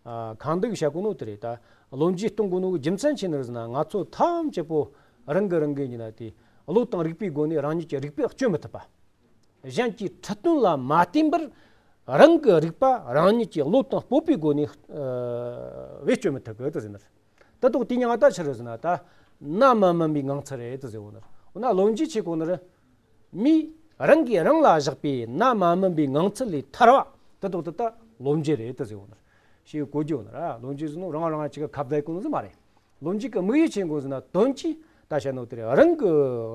ཨ། གང་འདུལ་གྱིས་བཤད་གོ་ནོ་དེ་རེད་ད། བློ་འབྱེད་གཏོང་གོ་ནོ་གི་རྒྱུ་མཚན་ཆི་ནི་རེད་ཟེར་ན། ང་ཚོ་ཐམས་ཅད་པོ་རང་གི་རང་གི་ཡིན་ན་དེ་བློ་དང་རིག་པའི་སྒོ་ནས་རང་ཉིད་ཀྱི་རིག་པས་བཅོས་མི་ཐུབ་པ། གཞན་གྱི་ཁྲིད་སྟོན་ལ་མ་བརྟེན་པར་རང་གི་རིག་པ་རང་ཉིད་ཀྱི་བློ་དང་སྤོབས་པའི་སྒོ་ནས། ཨ། བེད་སྤྱོད་མི་ཐུབ་གི་དེ་ཟེར་ནི་རེད། དེ་དག་དེ་མྱིང་ང་ད་ཆི་རེད་ཟེར་ན་ད་གནའ་མ་སྨིན་པའི་ངང་ཚུལ་རེད་དེ་ཟེར་གོ་ནི་རེད། འོ་ན་བློ་འབྱེད་ཆི་གོ་ནི་རེད། མིས་རང་གིས་རང་ལ་བཞག་པའི་གནའ་མ་སྨིན་པའི་ངང་ཚུལ་ལས་ཐར་བ་དེ་དག་དེ་ད་བློ་འབྱེད་རེད་དེ་ཟེར་གོ་ནི་རེད། ཞེས་གོ་རྒྱུ་ཡོད་ནི་རེད། བློ་འབྱེད་ཟེར་ནོ་རང་རང་ཅིག་གི་ཁ་བརྡ་གོ་ནི་ཟིག་མ་རེད། བློ་འབྱེད་ཀྱི་དམིགས་ཡུལ་ཆི་ཡིན་གོ་ཟེར་ན། དོན་གྱིས་ད་བཤད་ནོ་དེ་རེད། རང་གི་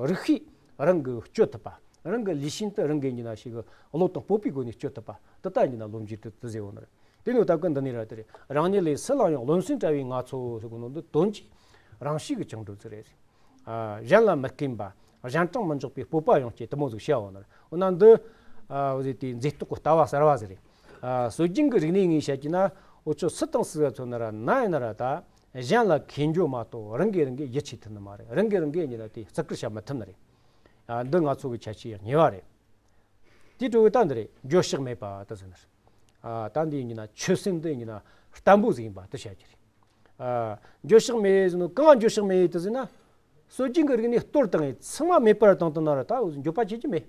རིག་ཤེས་རང་གིས་བཅོས་ཐུབ་པ། རང་གི་ལུས་ཤིན་ཏུ་རང་གིས་ཡིན་ན་ཞིག་གི་བློ་དང་སྤོབས་པའི་སྒོ་ནས་བཅོས་ཐུབ་པ་དེ་ད་ཡིན་ན་བློ་འབྱེད་དེ་དེ་ཟེར་གོ་ནི་རེད། དེ་ནོ་སྟབས་ཀྱིས་འདི་ནས་ར་དེ་རེད། རང་ཉིད་ལས་སུ་ལ་ཡང་རློམ་སེམས་བྲལ་བའི་ང་ཚོ་ཟེར་གོ་ནོ་འདི་དོན་གྱིས་རང་གཤིས་ཀྱི་བཅིངས་འགྲོལ་ཟིག་རེད། ཨ། གཞན་ལ་མི་བརྟེན་པ། གཞན་དྲིང་མི་འཇོག་པའི་སྤོབས་པ་ཡོང་རྒྱུ་དེ་མོ་ཟིག་བཤད་ཡོད་ནི་རེད། འོ་ན་འདི། ཨ། འོ་ཟེར་དེ་མཛེས་སྡུག་གི་ལྟ་བ་གསར་བ་ཟིག་རེད། ཨ། སྲོལ་རྒྱུན་གྱི་རིག་གནས་ངོས་བཤད་ཀྱི་ན་འུ་ཆོ་སུ་དང་སུ་ག་མཚོན་ན་ར་ན་ཡིན་ན་ར་ད། གཞན་ལ་མཁས་འཇོག་མ་གཏོགས་རང་གིས་རང་གི་ཡིད་ཆེས་ཐུབ་ནི་མ་རེད། རང་གིས་རང་གི་ཡིན་ན་དེ་བརྩི་བཀུར་བྱ་མི་ཐུབ་ནི་རེད། ཨ། འདི་ང་ཚོ་གི་ཁྱད་ཆོས་གཉིས་པ་རེད། དེའི་དྲུག་པ་ད་འདི་རེད། འགྱོད་བཤགས་མེད་པ་དེ་ཟེར་ནི་རེད། ཨ། ད་འདི་ཡིན་ན་ཆོད་སེམས་འདི་ཡིན་ན་བརྟན་པོ་ཟིག་ཡིན་པ་དེ་བཤད་རྒྱུ་རེད། ཨ། འགྱོད་བཤགས་མེད་ཟེར་ནོ་གང་འགྱོད་བཤགས་མེད་དེ་ཟེར་ན། སྲོལ་རྒྱུན་གྱི་རིག་གནས་གཏོར་བཏང་ངས་ཚང་མ་མེད་པར་བཏང་བཏང་ན་ར་ད་འགྱོད་པ་བྱེད་རྒྱུ་མེད།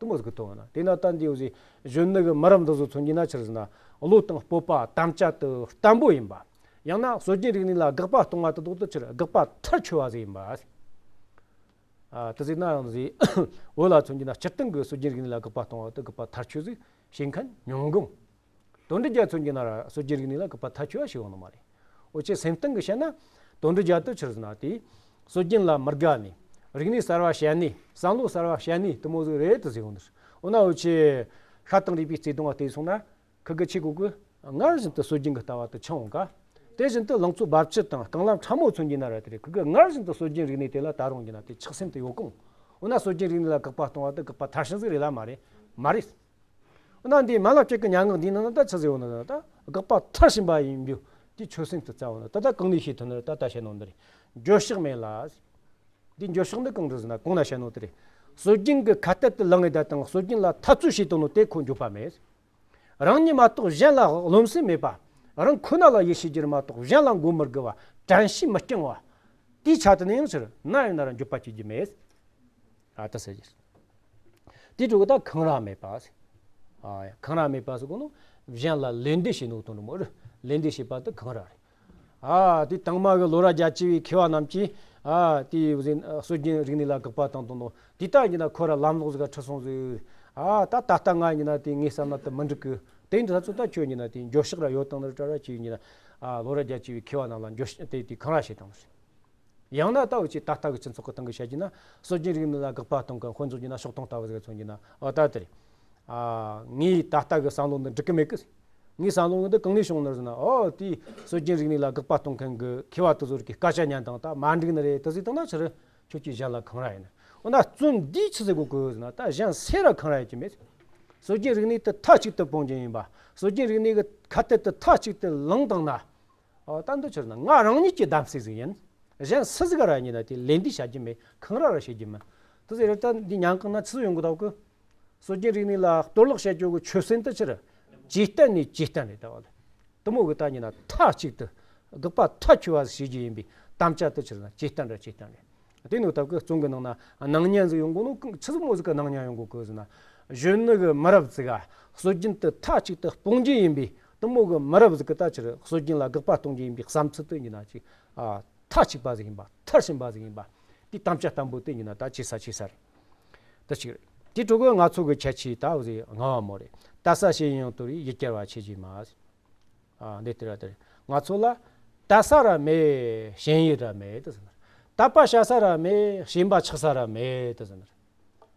དེ་མོ་ཟིག་གི་དོན་ན། དེ་ན་ད་འདི་འུ་ཟིག་གཞོན་ནུ་གི་མི་རབས་འདི་ཚོ་མཚོན་རྒྱུ་ན་ཆི་རེད་ཟེར་ན། བློ་དང་སྤོབས་པ་དམ་བཅའ་དེ་བརྟན་པོ་ཡིན་པ། ཡང་ན་སྲོལ་རྒྱུན་རིག་གནས་ལ་དགག་པ་གཏོང་བ་དེ་དག་དེ་ཆི་རེད། དགག་པ་མཐར་ཆོད་པ་ཟིག་ཡིན་པ། ཨ། དེ་ཟིག་ན་ཡང་ཟིག་བོད་ལ་མཚོན་རྒྱུ་ན་སྤྱིར་བཏང་གི་སྲོལ་རྒྱུན་རིག་གནས་ལ་དགག་པ་གཏོང་བ་དེ་དགག་པ་མཐར་ཆོད་ཟིག་བྱེད་མཁན་ཉུང་གི། དོན་གྲུབ་རྒྱལ་མཚོན་རྒྱུ་ན་ར་སྲོལ་རྒྱུན་རིག་གནས་ལ་དགག་པ་མཐའ་ཆོད་པ་ཞིག་ཡོང་ནི་མ་རེད། འུ་ཆོས་སེམས་གཏིང་གི་བཤད་ན། དོན་གྲུབ་རྒྱལ་དེ་ཆི་རེད་ཟེར་ན་དེ། སྲོལ་རྒྱུན་ལ་མི་དགའ་ནས། རིག་གནས་གསར་བ་བཤད་ནས། བསམ་བློ་གསར་བ་བཤད་ནས་དེ་མོ་ཟིག་རེད་དེ་ཟེར་ཡོང་ནི་རེད། འོ་ན་འུ་ཆོས་ཤ་དང་རུས་པའི་བརྩེ་དུང་བ་བལྟས་སོང་ན། ཁི་གི་ཆི་གོ་གི། སྔར་བཞིན་དུ་སྲོལ་རྒྱུན་གྱི་ལྟ་བ་དེ་འཆང་འོང་ག། དེ་བཞིན་དུ་ལང་ཚོ་འབབ་ཆུ་དང་རྐང་ལམ་ཕྲ་མོ་མཚོན་གྱི་ན་ར་དེ་རེད། ཁོ་གི་སྔར་བཞིན་དུ་སྲོལ་རྒྱུན་རིག་གནས་དེ་ལ་ད་རུང་གྱི་ན་དེ་ཆགས་སེམས་དེ་ཡོད་གོང་། འོ་ན་སྲོལ་རྒྱུན་རིག་གནས་ལ་དགག་པ་གཏོང་བ་དེ་དགག་པ་མཐར་ཕྱིན་ཟིག་རེད་ལ་མ་རེད། མ་རེད། འོ་ན་འདི་མ་ལ་སྤྱད་ཀྱི་སྙན་ངག་འདིའི་ནང་ན་ད་ཆི་ཟེར་ཡོད་ན་ད་དགག་པ་མཐར་ཕྱིན་པ་ཡིན་རྒྱུ་དེ་ཆོད་སེམས་དེ་རྩ་བ་ན་ད་ལྟ་གང་ནས་ཤེས་ཐུབ་ན་ད་ལྟ་བཤད་ནོ་འདི་རེད། འགྱོད་བཤགས་མེད་ལ། འདི་འགྱོད་བཤགས་འདི་གང་རེད་ཟེར་ན་གོང་ན་བཤད་ནོ་དེ་རེད། སྲོལ་རྒྱུན་གྱི་ཁ་གཏད་དུ་ལངས་ཡོད་དང་སྲོལ་རྒྱུན་ལ་འཐབ་རྩོད་བྱེད་དོ་ནོ་དེ་ཁོ་འགྱོད་པ་མེད། རང་ཉིད་མ་གཏོགས་གཞན་ལ་རློམ་སེམས་མེད་པ། རང་ཁོ་ན་ལ་ཡིད་ཆེས་རྒྱུར་མ་གཏོགས་གཞན་ལ་མགོ་མི་སྒུར་བ། དྲན་ཤེས་མི་རྐྱང་བ། དེའི་ཆ་དེ་ནས་ཡང་ཕྱིར་ན་ཡང་ན་ར་འགྱོད་པ་སྐྱེ་རྒྱུ་མེད། ཨ་ད་ཟེར་རྒྱུ། དེའི་དྲུག་གི་ད་འཁང་ར་མེད་པ། ཨ་འཁང་ར་མེད་པ་ཟེར་གོ་ནོ་གཞན་ལ་ལད་ཟློས་བྱེད་ནོ་དོན་དུ་མོ་རེད། ལད་ཟློས་བྱེད་པ་དེ་འཁང་ར་རེད། ཨ་དེ་དང་མ་གི་ལོ་ར་རྒྱ་ཆེ་བའི་མཁས་པ་རྣམས་ཀྱིས་ཨ་དེ་སྲོལ་རྒྱུན་རིག་གནས་ལ་དགག་པ་བཏང་དང་དང་དེ་ལྟ་ཡིན་ན་ཁོ་ར་ལམ་ལོག་ཟིག་ག་ཁྲིད་སོང་ཟིག་ཨ་ད་ད་ལྟ་ང་ཡིན་ན་དེ་ངའི་བསམ་ན་དེ་མི་འགྲིག་གི། དེ་འདྲ་ཚོ་ད་ཁྱོད་ཡིན་ན་དེ་འགྱོད་བཤགས་ར་ཡོད་དང་ནི་གྲ་ར་ཅིག་ཡིན་ན་ཨ་ལོ་ར་རྒྱ་ཆེ་བའི་མཁས་པ་རྣམས་ལ་འགྱོད་བཤགས་དེ་དེ་འཁང་ར་བྱེད་དང་ཟིག་ཡང་ན་ད་འུ་ཆོས་ད་ལྟ་གི་སྤྱི་ཚོགས་ཀྱི་སྟེང་གི་བཤད་རྒྱུ་ན་སྲོལ་རྒྱུན་རིག་གནས་ལ་དགག་པ་གཏོང་མཁན་དཔེ་མཚོན་རྒྱུ་ན་ཕྱོགས་གཏོང་ལྟ་བུ་ཟིག་མཚོན་རྒྱུ་ན་ཨོ་ད་དེ་རེད། ཨ་ངའི་ད་ལྟ་གི་བསམ་བློ་འདི་འགྲིག་གི་མེད་གི། ངའི་བསམ་བློ་འདི་གང་ནས་བྱུང་ནི་ཟེར་ན་ཨོ་དེའི་སྲོལ་རྒྱུན་རིག་གནས་ལ་དགག་པ་གཏོང་མཁན་གི་མཁས་པ་དེ་ཚོ་གི་སྐད་ཆ་ཉན་དང་ད་མ་འགྲིག་ནི་རེད་དེ་ཟེར་བཏང་ན་ཕྱིར་ཁྱོད་ཀྱིས་གཞན་ལ་འཁང་ར་ཡིན། འོ་ན་བཙོན་འདིས་ཆི་ཟེར་དགོས་གི་ཟེར་ན་ད་གཞན་སུ་ར་འཁང་ར་ཡིན་གྱི་མེད། སྲོལ་རྒྱུན་རིག་གནས་དེ་མཐའ་གཅིག་ཏུ་སྤོང་རྒྱུ་ཡིན་པ། སྲོལ་རྒྱུན་རིག་གནས་གི་ཁ་གཏད་དེ་མཐའ་གཅིག་ཏུ་ལངས་བཏང་ན། ཨ་ད་འདི་ཕྱིར་ན་ང་རང་ཉིད་ཀྱི་གདམ་གསེས་ཟིག་ཡིན། གཞན་སུ་ཟིག་ར་ཡིན་ན་དེ་ལད་ཟློས་བྱ་རྒྱུ་མེད། འཁང་ར་ར་བྱེད་རྒྱུ་མེད། དེ་ཟེར་ད་འདི་ཉན་གང་ན་ཆི་ཟིག་ཡོང་གི་འདུག་གི། སྲོལ་རྒྱུན་རིག་གནས་ལ་གཏོར་བརླག་བྱ་རྒྱུ་གི་ཆོད་སེམས་དེ་ཕྱིར་ཇེ་བརྟན་ནས་ཇེ་བརྟན་རེད་ད་བ་ལ། དེ་མོ་གི་ད་ཡིན་ན་མཐའ་གཅིག་ཏུ་དགག་པ་མཐའ་ཆོད་པ་ཟིག་བྱེད་རྒྱུ་ཡིན་པའི་དམ་བཅའ་དེ་ཕྱིར་ན་ཇེ་བརྟན་ར་ཇེ་བརྟན་རེད། དེ་ནི་ད་གི་བཙོན་གི་ནང་ན་སྣང་བརྙན་ཟིག་ཡོང་གོ་ནོ་ཆི་ཟིག་མོ་ཟིག་གི་སྣང་བརྙན་ཡོང་གོ་གི་ཟེར་ན། གཞོན་ནུ་གི་མི་རབས་ཟིག་ག་སྲོལ་རྒྱུན་དེ་མཐའ་གཅིག་ཏུ་སྤོང་རྒྱུ་ཡིན་པའི་དེ་མོ་གི་མི་རབས་ཟིག་གི་ད་ཕྱིར་སྲོལ་རྒྱུན་ལ་དགག་པ་གཏོང་རྒྱུ་ཡིན་པའི་བསམ་ཚུལ་དེ་ཡིན་ན་ཅིག་ཨ་མཐའ་གཅིག་པ་ཟིག་ཡིན་པ་མཐར་ཕྱིན་པ་ཟིག་ཡིན་པ། དེ་དམ་བཅའ་བརྟན་པོ་དེ་ཡིན་ན་ད་ཆེ་ས་ཆེ་ས་རེད། དེ་གཅིག་རེད། དེ་དྲུག་གི་ང་ཚོ་གི་ཁྱད་ཆོས་ད་འོ་ཟིག་ལྔ་བ་མོ་རེད། དད་ས་ཞེན་ཡང་དོར་བའི་ཡིད་བསྐྱར་བ་ཆེ་རྒྱུ་མ་ཟིག་ཨ་འདི་ལྟར་ལྟར་ང་ཚོ་ལ་དད་ས་ར་མེད་ཞེན་ཡུལ་ར་མེད་དུ་ཟེར། དད་པ་བྱ་ས་ར་མེད་ཞེན་པ་ཆགས་ས་ར་མེད་དུ་ཟེར།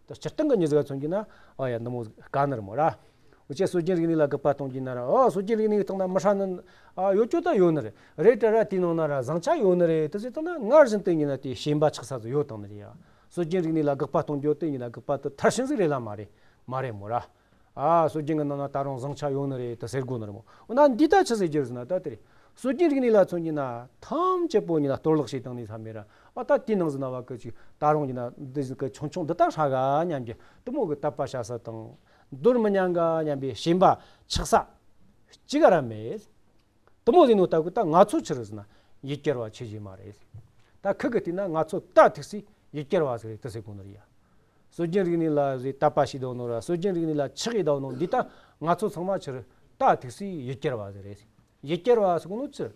ད་སྤྱིར་བཏང་གི་མྱི་ཟིག་ག་མཚོན་གྱི་ན་ཨ་ཡ་འདི་མོ་དཀའ་ནི་རེད་མོ་ར། འུ་ཆོས་སྲོལ་རྒྱུན་རིག་གནས་ལ་དགག་པ་གཏོང་གྱི་ན་ར་ཨ་སྲོལ་རྒྱུན་རིག་གནས་ཀྱི་སྟེང་ན་མི་ཧྲ་ནི་ཨ་ཡོད་ཅོ་ད་ཡོད་ནི་རེད་རེད་དྲ་ར་དེའི་ནང་ན་ར་བཟང་ཆ་ཡོད་ནི་རེད་དུ་ཟེར་བཏང་ན་སྔར་བཞིན་དུ་ཡིན་ན་དེ་ཞེན་པ་ཆགས་ས་ཚོ་ཡོད་བཏང་ནི་རེད་ཡ། སྲོལ་རྒྱུན་རིག་གནས་ལ་དགག་པ་གཏོང་རྒྱུ་དེ་ཡིན་ན་དགག་པ་དེ་མཐར་ཕྱིན་ཟིག་རེད་ལ་མ་རེད་མ་རེད་མོ་ར། ཨ་སྲོལ་རྒྱུན་གྱི་ནང་ན་ད་རུང་བཟང་ཆ་ཡོད་ནི་རེད་དུ་ཟེར་དགོས་ནི་རེད་མོ། འོ་ན་འདི་ད་ཆི་ཟེར་རྒྱུ་རེད་ཟེར་ན་ད་དེ་རེད། སྲོལ་རྒྱུན་རིག་གནས་ལ་མཚོན་གྱི་ན་ཐམས་ཅད་པོ་ཡིན་ན་གཏོར་བརླག་བྱས་བཏང་ནས་ས་མེད་ར། ཨ་ད་དེའི་ནང་ཟེར་ན་བ་གི་ཅིག་ད་རུང་ཡིན་ན་འདི་ཟིག་གི་ཆུང་ཆུང་འདི་ལྟར་ཧྲ་ག་སྙམ་གྱི་དེ་མོ་གི་དད་པ་བྱ་ས་དང་། འདོར་མི་ཉན་ག་སྙམ་པའི་ཞེན་པ་ཆགས་ས་གཅིག་ག་ར་མེད། དེ་མོ་ཟིག་ནོ་ད་གི་ད་ང་ཚོ་ཆི་རེད་ཟེར་ན་ཡིད་བསྐྱར་བ་ཆེ་ཞེ་མ་རེད། ད་ཁུ་གི་བལྟས་ན་ང་ཚོ་ད་ཐུག་སའི་ཡིད་བསྐྱར་བ་ཟིག་རེད་དུ་ཟེར་དགོས་ནི་རེད་ཡ། སྲོལ་རྒྱུན་རིག་གནས་ལ་ཟེ་དད་པ་བྱེད་དོ་ནོ་ར་སྲོལ་རྒྱུན་རིག་གནས་ལ་ཆགས་ཡི་དོ་ནོ་འདི་ལྟ་ང་ཚོ་ཚང་མ་ཕྱིར་ད་ཐུག་སའི་ཡིད་བསྐྱར་བ་ཟིག་རེད། ཡིད་བསྐྱར་བ་ཟེར་གོ་ནོ་ཚུར་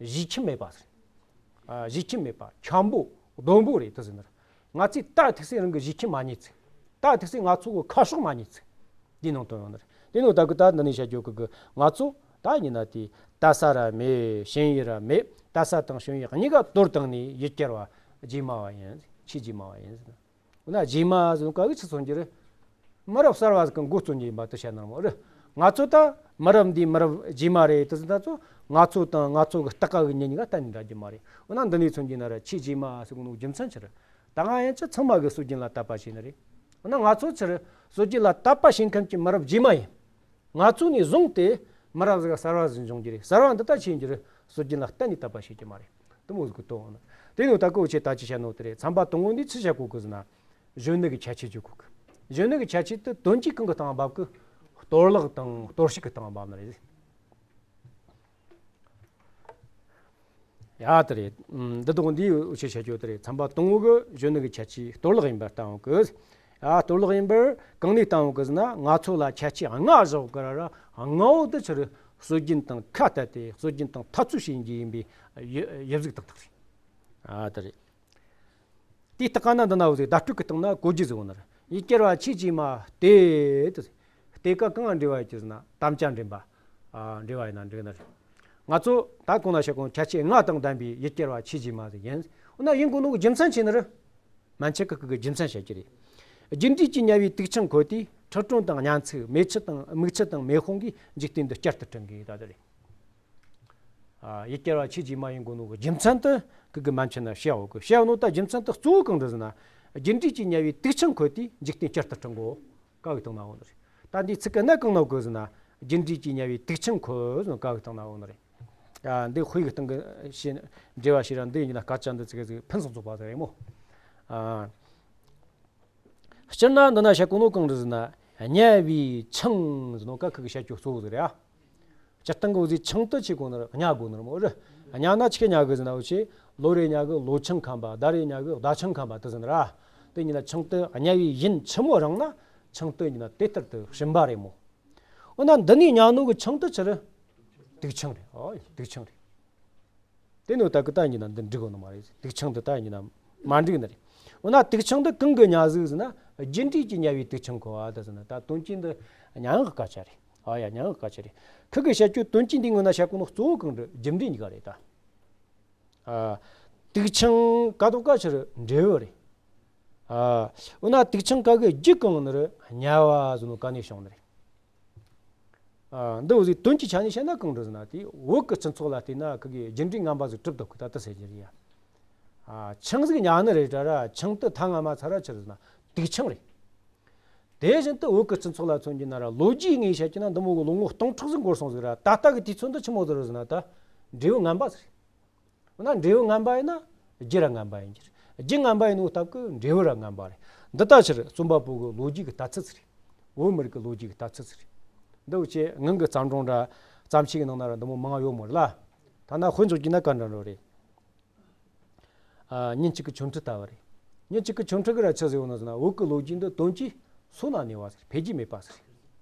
གཞི་ཁྱིམ་མེད་པ་ཟེར། ཨ་གཞི་ཁྱིམ་མེད་པ་འཁྱམ་པོ་སྡོང་པོ་རེད་དུ་ཟེར་ནི་རེད། ང་ཚོས་ད་ཐུག་སའི་རང་གི་གཞི་ཁྱིམ་མ་རྙེད་ཚེ། ད་ཐུག་སའི་ང་ཚོ་གི་ཁ་ཕྱོགས་མ་རྙེད་ཚེ། འདི་ནང་དོན་ཡོང་ནི་རེད། དེ་ནོ་ད་གི་ད་འདི་ནས་བཤད་རྒྱུ་གི་གི་ང་ཚོ་ད་ཡིན་ན་དེ་དད་ས་ར་མེད་ཞེན་ཡུལ་ར་མེད། དད་ས་དང་ཞེན་ཡུལ་གཉིས་ཀ་དོར་བཏང་ནས་ཡིད་བསྐྱར་བ་རྗེས་མ་བ་ཡིན་ཆེས་རྗེས་མ་བ་ཡིན་ཟེར། འོ་ན་རྗེས་མ་ཟེར་ག་གི་ཆི་མཚོན་རྒྱུ་རེད། མི་རབས་གསར་བ་ཟིག་གི་འགོ་རྩོམ་རྒྱུ་ཡིན་པ་དུ་བཤད་ན་ར་མ་རེད། ང་ཚོ་ད་མི་རབས་འདིའི་མི་རབས་རྗེས་མ་རེད་དུ་ཟེར་ད་ཚོ་ང་ཚོ་དང་ང་ཚོ་གི་ལྟ་ག་གི་མྱི་གཉིས་ཀ་གཏན་ནས་འདྲ་རྒྱུ་མ་རེད། འོ་ན་འདི་ནས་མཚོན་རྒྱུ་ན་ར་ཆེས་རྗེས་མ་ཟེར་གོ་ནོ་རྒྱུ་མཚན་ཆི་རེད། ད་ང་ཡན་ཆད་ཚང་མ་གི་སྲོལ་རྒྱུན་ལ་དད་པ་བྱས་ནི་རེད། འོ་ན་ང་ཚོ་ཕྱིར་སྲོལ་རྒྱུན་ལ་དད་པ་བྱེད་མཁན་གྱི་མི་རབས་རྗེས་མ་ཡིན། ང་ཚོ་ནས་བཟུང་སྟེ་མི་རབས་ཟིག་གསར་བ་ཟིག་འབྱུང་རྒྱུ་རེད། གསར་བ་འདི་ལྟ་ཆེ་རྒྱུ་རེད། སྲོལ་རྒྱུན་ལ་གཏན་ནས་དད་པ་བྱེད་རྒྱུ་མ་རེད། དེ་མོ་ཟིག་གི་དོན་ནི། དེ་ནས་ད་གོ་ཆེ་ད་ཅི་བཤད་ནོ་དེ་རེད། ཚན་པ་དང་པོ་འདི་ཆི་བཤད་གོ་གི་ཟེར་ན། གཞོན་ནུ་གི་ཁྱད་ཆོས་བརྗོད་གོ་གི། གཞོན་ནུ་གི་ཁྱད་ཆོས་དེ་དོན་གྱིས་གང་གི་སྟེང་འབབ་གི། གཏོར་བརླག་དང་གཏོར་བཤིག་གི་སྟེང་འབབ་ནི་རེད། ཡ་དེ་རེད། ཨམ། འདི་དག་འདིའི་འུ་ཆོས་བཤད་རྒྱུ་དེ་རེད། ཚན་པ་དང་པོ་གི་གཞོན་ནུ་གི་ཁྱད་ཆོས་གཏོར་བརླག་ཡིན་པར་བསྟན་ཡོད་གི། ཡ་གཏོར་བརླག་ཡིན་པར་གང་ནས་བསྟན་ཡོད་གི་ཟེར་ན། ང་ཚོ་ལ་ཁྱད་ཆོས་ལྔ་བཞག་གི་ར་ར་ལྔ་བོ་དེ་ཕྱིར་སྲོལ་རྒྱུན་དང་ཁ་གཏད་དེ་སྲོལ་རྒྱུན་དང་འཐབ་རྩོད་བྱེད་རྒྱུ་ཡིན་པའི་ཡུ་ཡུལ་ཟིག་དག་དག་རེད། ཨ་དེ་རེད། དེའི་སྟེང་ན་འདི་ན་འུ་ཟིག་བརྡ་སྤྲོད་ཀྱི་སྟེང་ན་གོ་རྒྱུ་ཟིག་འོང་ནི་རེད། ཡིད་བསྐྱར་བ་ཆེས་རྗེས་མ་སྟེ། སྟེ་ཀ་གང་འབྲེལ་བ་ཡོད་ཀྱི་ཟེར་ན་དམ་བཅའ་འདྲེན་པ། ཨ་འབྲེལ་བ་ཡིན་ན་འགྲིག་ནི་རེད། ང་ཚོ་ད་གོང་ན་བཤད་གོང་ཁྱད་ཆོས་ལྔ་དང་ལྡན་པའི་ཡིད་བསྐྱར་བ་ཆེས་རྗེས་མ་ཟིག་ཡིན། འོ་ན་ཡིན་དགོས་ནོ་གི་རྒྱུ་མཚན་ཆི་ནི་རེད། མན་ཆད་ཀྱི་གི་རྒྱུ་མཚན་བཤད་ཀྱི་རེད། རྒྱུ་འབྲས་ཀྱི་དམྱལ་བའི་དུག་ཆང་ཁོལ་ཏེ། ཁྲག་དྲོན་དང་གཉན་ཚད་མེ་ཆུ་དང་མིག་ཆུ་དང་མེ་དཔུང་གིས་འཇིག་རྟེན་འདི་བསྐྱར་དུ་བསྐྲུན་གི་ད་དེ་རེད། ཡུལ་གྱར་བ་ཆོས་ཀྱི་མ་ཡིན་གོ་ནོ་གི་རྒྱུ་མཚན་དེ་ཁུ་གི་མན་ཆད་ན་བཤད་འོ་གི། བཤད་ནོ་ད་རྒྱུ་མཚན་དེ་གཙོ་བོ་གང་རེད་ཟེར་ན། རྒྱུ་འབྲས་ཀྱི་དམྱལ་བའི་དུག་ཆེན་ཁོལ་ཏེ་འཇིག་རྟེན་བསྐྱར་དུ་སྤྲུལ་གོ། བཀའ་གི་བཏང་ན་འོ་ནི་རེད། ད་འདི་ཚིག་གི་གནད་གང་ན་གོ་ཟེར་ན། རྒྱུ་འབྲས་ཀྱི་དམྱལ་བའི་དུག་ཆེན་ཁོལ་ཟེར་ནོ་བཀའ་གི་བཏང་ན་འོ་ནི་རེད། ཨ། འདི་དཔེ་གི་སྟེང་གི་ཞེས་འགྲེལ་བ་ཞིག་ར། འདི་ཡིན་ན་སྐད་ཆ་འདི་ཚིག་གི་ཕུན་སུམ་ཚོགས་པ་ཟེར་ཡིན་མོ། ཨ། སྤྱིར་ན་འདི་ན་བཤད་གོ་ནོ་གང་རེད་ཟེར་ན། དམྱལ་བའི་ཆང་ཟེར་ནོ་ཀ་ཁུ་གི་བཤད་རྒྱུ་གཙོ་བོ་ཟེར་ཡ། སྤྱིར་བཏང་གི་འོ་ཟི་ཆང་དུ་ཆེ་གོ་ནོ་ར་དམྱལ་གོ་ནོ་ར་མོ་ར། དམྱལ་ན་ཆི་གི་དམྱལ་གི་ཟེར་ན་འོ་ཆེ། ལོ་རེ་དམྱལ་གི་ལོ་ཆང་ཁམ་པ། ཟླ་རེ་དམྱལ་གི་ཟླ་ཆང་ཁམ་པ་དུ་ཟེར་ན་ར། དེ་ཡིན་ན་ཆང་དུ་དམྱལ་བའི་ཡུན་ཆི་མོ་རིང་ན་ཆང་དུ་ཡིན་ན་དེ་ལྟར་དུ་ཞིམ་པ་རེད་མོ། འོ་ན་འདི་ནས་དམྱལ་ནོ་གི་ཆང་དུ་ཆི་རེད། དུག་ཆང་རེད། ཨོ་དུག་ཆང་རེད། དེ་ནོ་ད་གི་ད་ཡིན་ན་འདི་འགྲིག་གོ་ནི་མ་རེད། དུག་ཆང་འདི་ད་ཡིན་ན་མ་འགྲིག་ནི་རེད། འོ་ན་དུག་ཆང་འདི་གང་གི་དམྱལ་ཟིག་ཟེར་ན། རྒྱུ་འབྲས་ཀྱི་དམྱལ་བའི་དུག་ཆང་ཁོལ་བ་དེ་ཟེར་ན། ད་དོན་གྱིས་འདི་མྱ་ངན་གྱི་སྐད་ཆ་རེད། ཨ་ཡ་མྱ་ངན་གྱི་སྐད་ཆ་རེད། ཁུ་གི་བཤད་རྒྱུ་དོན་གྱིས་འདི་ངོ་ན་བཤད་གོ་ནོ་གཙོ་བོ་གང་རེད། རྒྱུ་འབྲས་གཉིས་ཀ་རེད་ད། ཨ། དུག་ཆང་ཀ་དོ་ཀ་ཆི་རེད། འབྲས་བུ་རེད། ཨ། འོ་ན་དུག་ཆང་ཀ་གི་རྒྱུ་གང་ནི་རེད། དམྱལ་བ་ཟེར་ནོ་ཀ་ནས་བྱུང་ནི་རེད། ཨ། འདི་འོ་ཟིག་དོན་གྱི་ཆ་ནས་བཤད་ན་གང་འདྲ་ཟེར་ན། དེ་བོད་ཀྱི་སྤྱི་ཚོགས་ལ་བལྟས་ན་ཁུ་གི་རྒྱུ་འབྲས་ངན་པ་ཟིག་གྲུབ་འདུག་གི། ད་ལྟ་ཟེར་རྒྱུ་རེད་ཡ། ཨ། ཆང་ཟིག་ཉར་ནི་རེད་དྲ་ར། ཆང་དུ་ཐ་ང་མ་ཚ་ར་ཆི་རེད་ཟེར་ན་དུག་ཆང་རེད། དེ་བཞིན་དུ་བོད་ཀྱི་སྤྱི་ཚོགས་ལ་མཚོན་རྒྱུ་ན་ར། ལོ་རྒྱུས་ངོས་བཤད་རྒྱུ་ན་འདི་མོ་གི་ལོ་ངོ་སྟོང་ཕྲག་ཟིག་འགོར་སོང་ཟིག་ར། ད་ལྟ་གི་དུས་ཚོད་འདི་ཆི་མོ་ཟིག་རེད་ཟེར་ན། ད་འབྲས་བུ་ངན་པ་ཟིག་རེད། འོ་ན་འབྲས་བུ་ངན་པ་ཡིན་ན་རྒྱུ་ར་ངན་པ་ཡིན་རྒྱུ་རེད། རྒྱུ་ངན་པ་ཡིན་ནོ་སྟབས་ཀྱིས་འབྲས་བུ་ར་ངན་པ་རེད། འདི་ལྟ་ཕྱིར་རྩོམ་པ་པོ་གི་ལོ་རྒྱུས་ཀྱི་ལྟ་ཚུལ་ཟིག་རེད། བོད་མི་རིགས་ཀྱི་ལོ་རྒྱུས་ཀྱི་ལྟ་ཚུལ་ཟིག་རེད། འདི་འུ་ཆེ་ངང་གི་བརྩམས་སྒྲུང་འདྲ་བརྩམས་ཆོས་ཀྱི་ནང་ན་ར་འདི་མོ་མང་ཡོད་མོ་རེད་ལ། ཐ་ན་དཔེ་འཇོག་རྒྱུ་ན་ག་འདྲ་འདྲ་རེད། ཨ། ཉིན་གཅིག་གི་ཆོ་འཕྲུལ་ལྟ་བུ་རེད། ཉིན་གཅིག་གི་ཆོ་འཕྲུལ་གི་ར་ཆི་ཟེར་ཡོང་ན་ཟེར་ན། བོད་ཀྱི་ལོ་རྒྱུས་འདི་དོན་གྱིས་སོ་ན་གནས་པ་ཟིག་རེད། འཕེལ་རྒྱས་མེད་པ་ཟིག་རེད།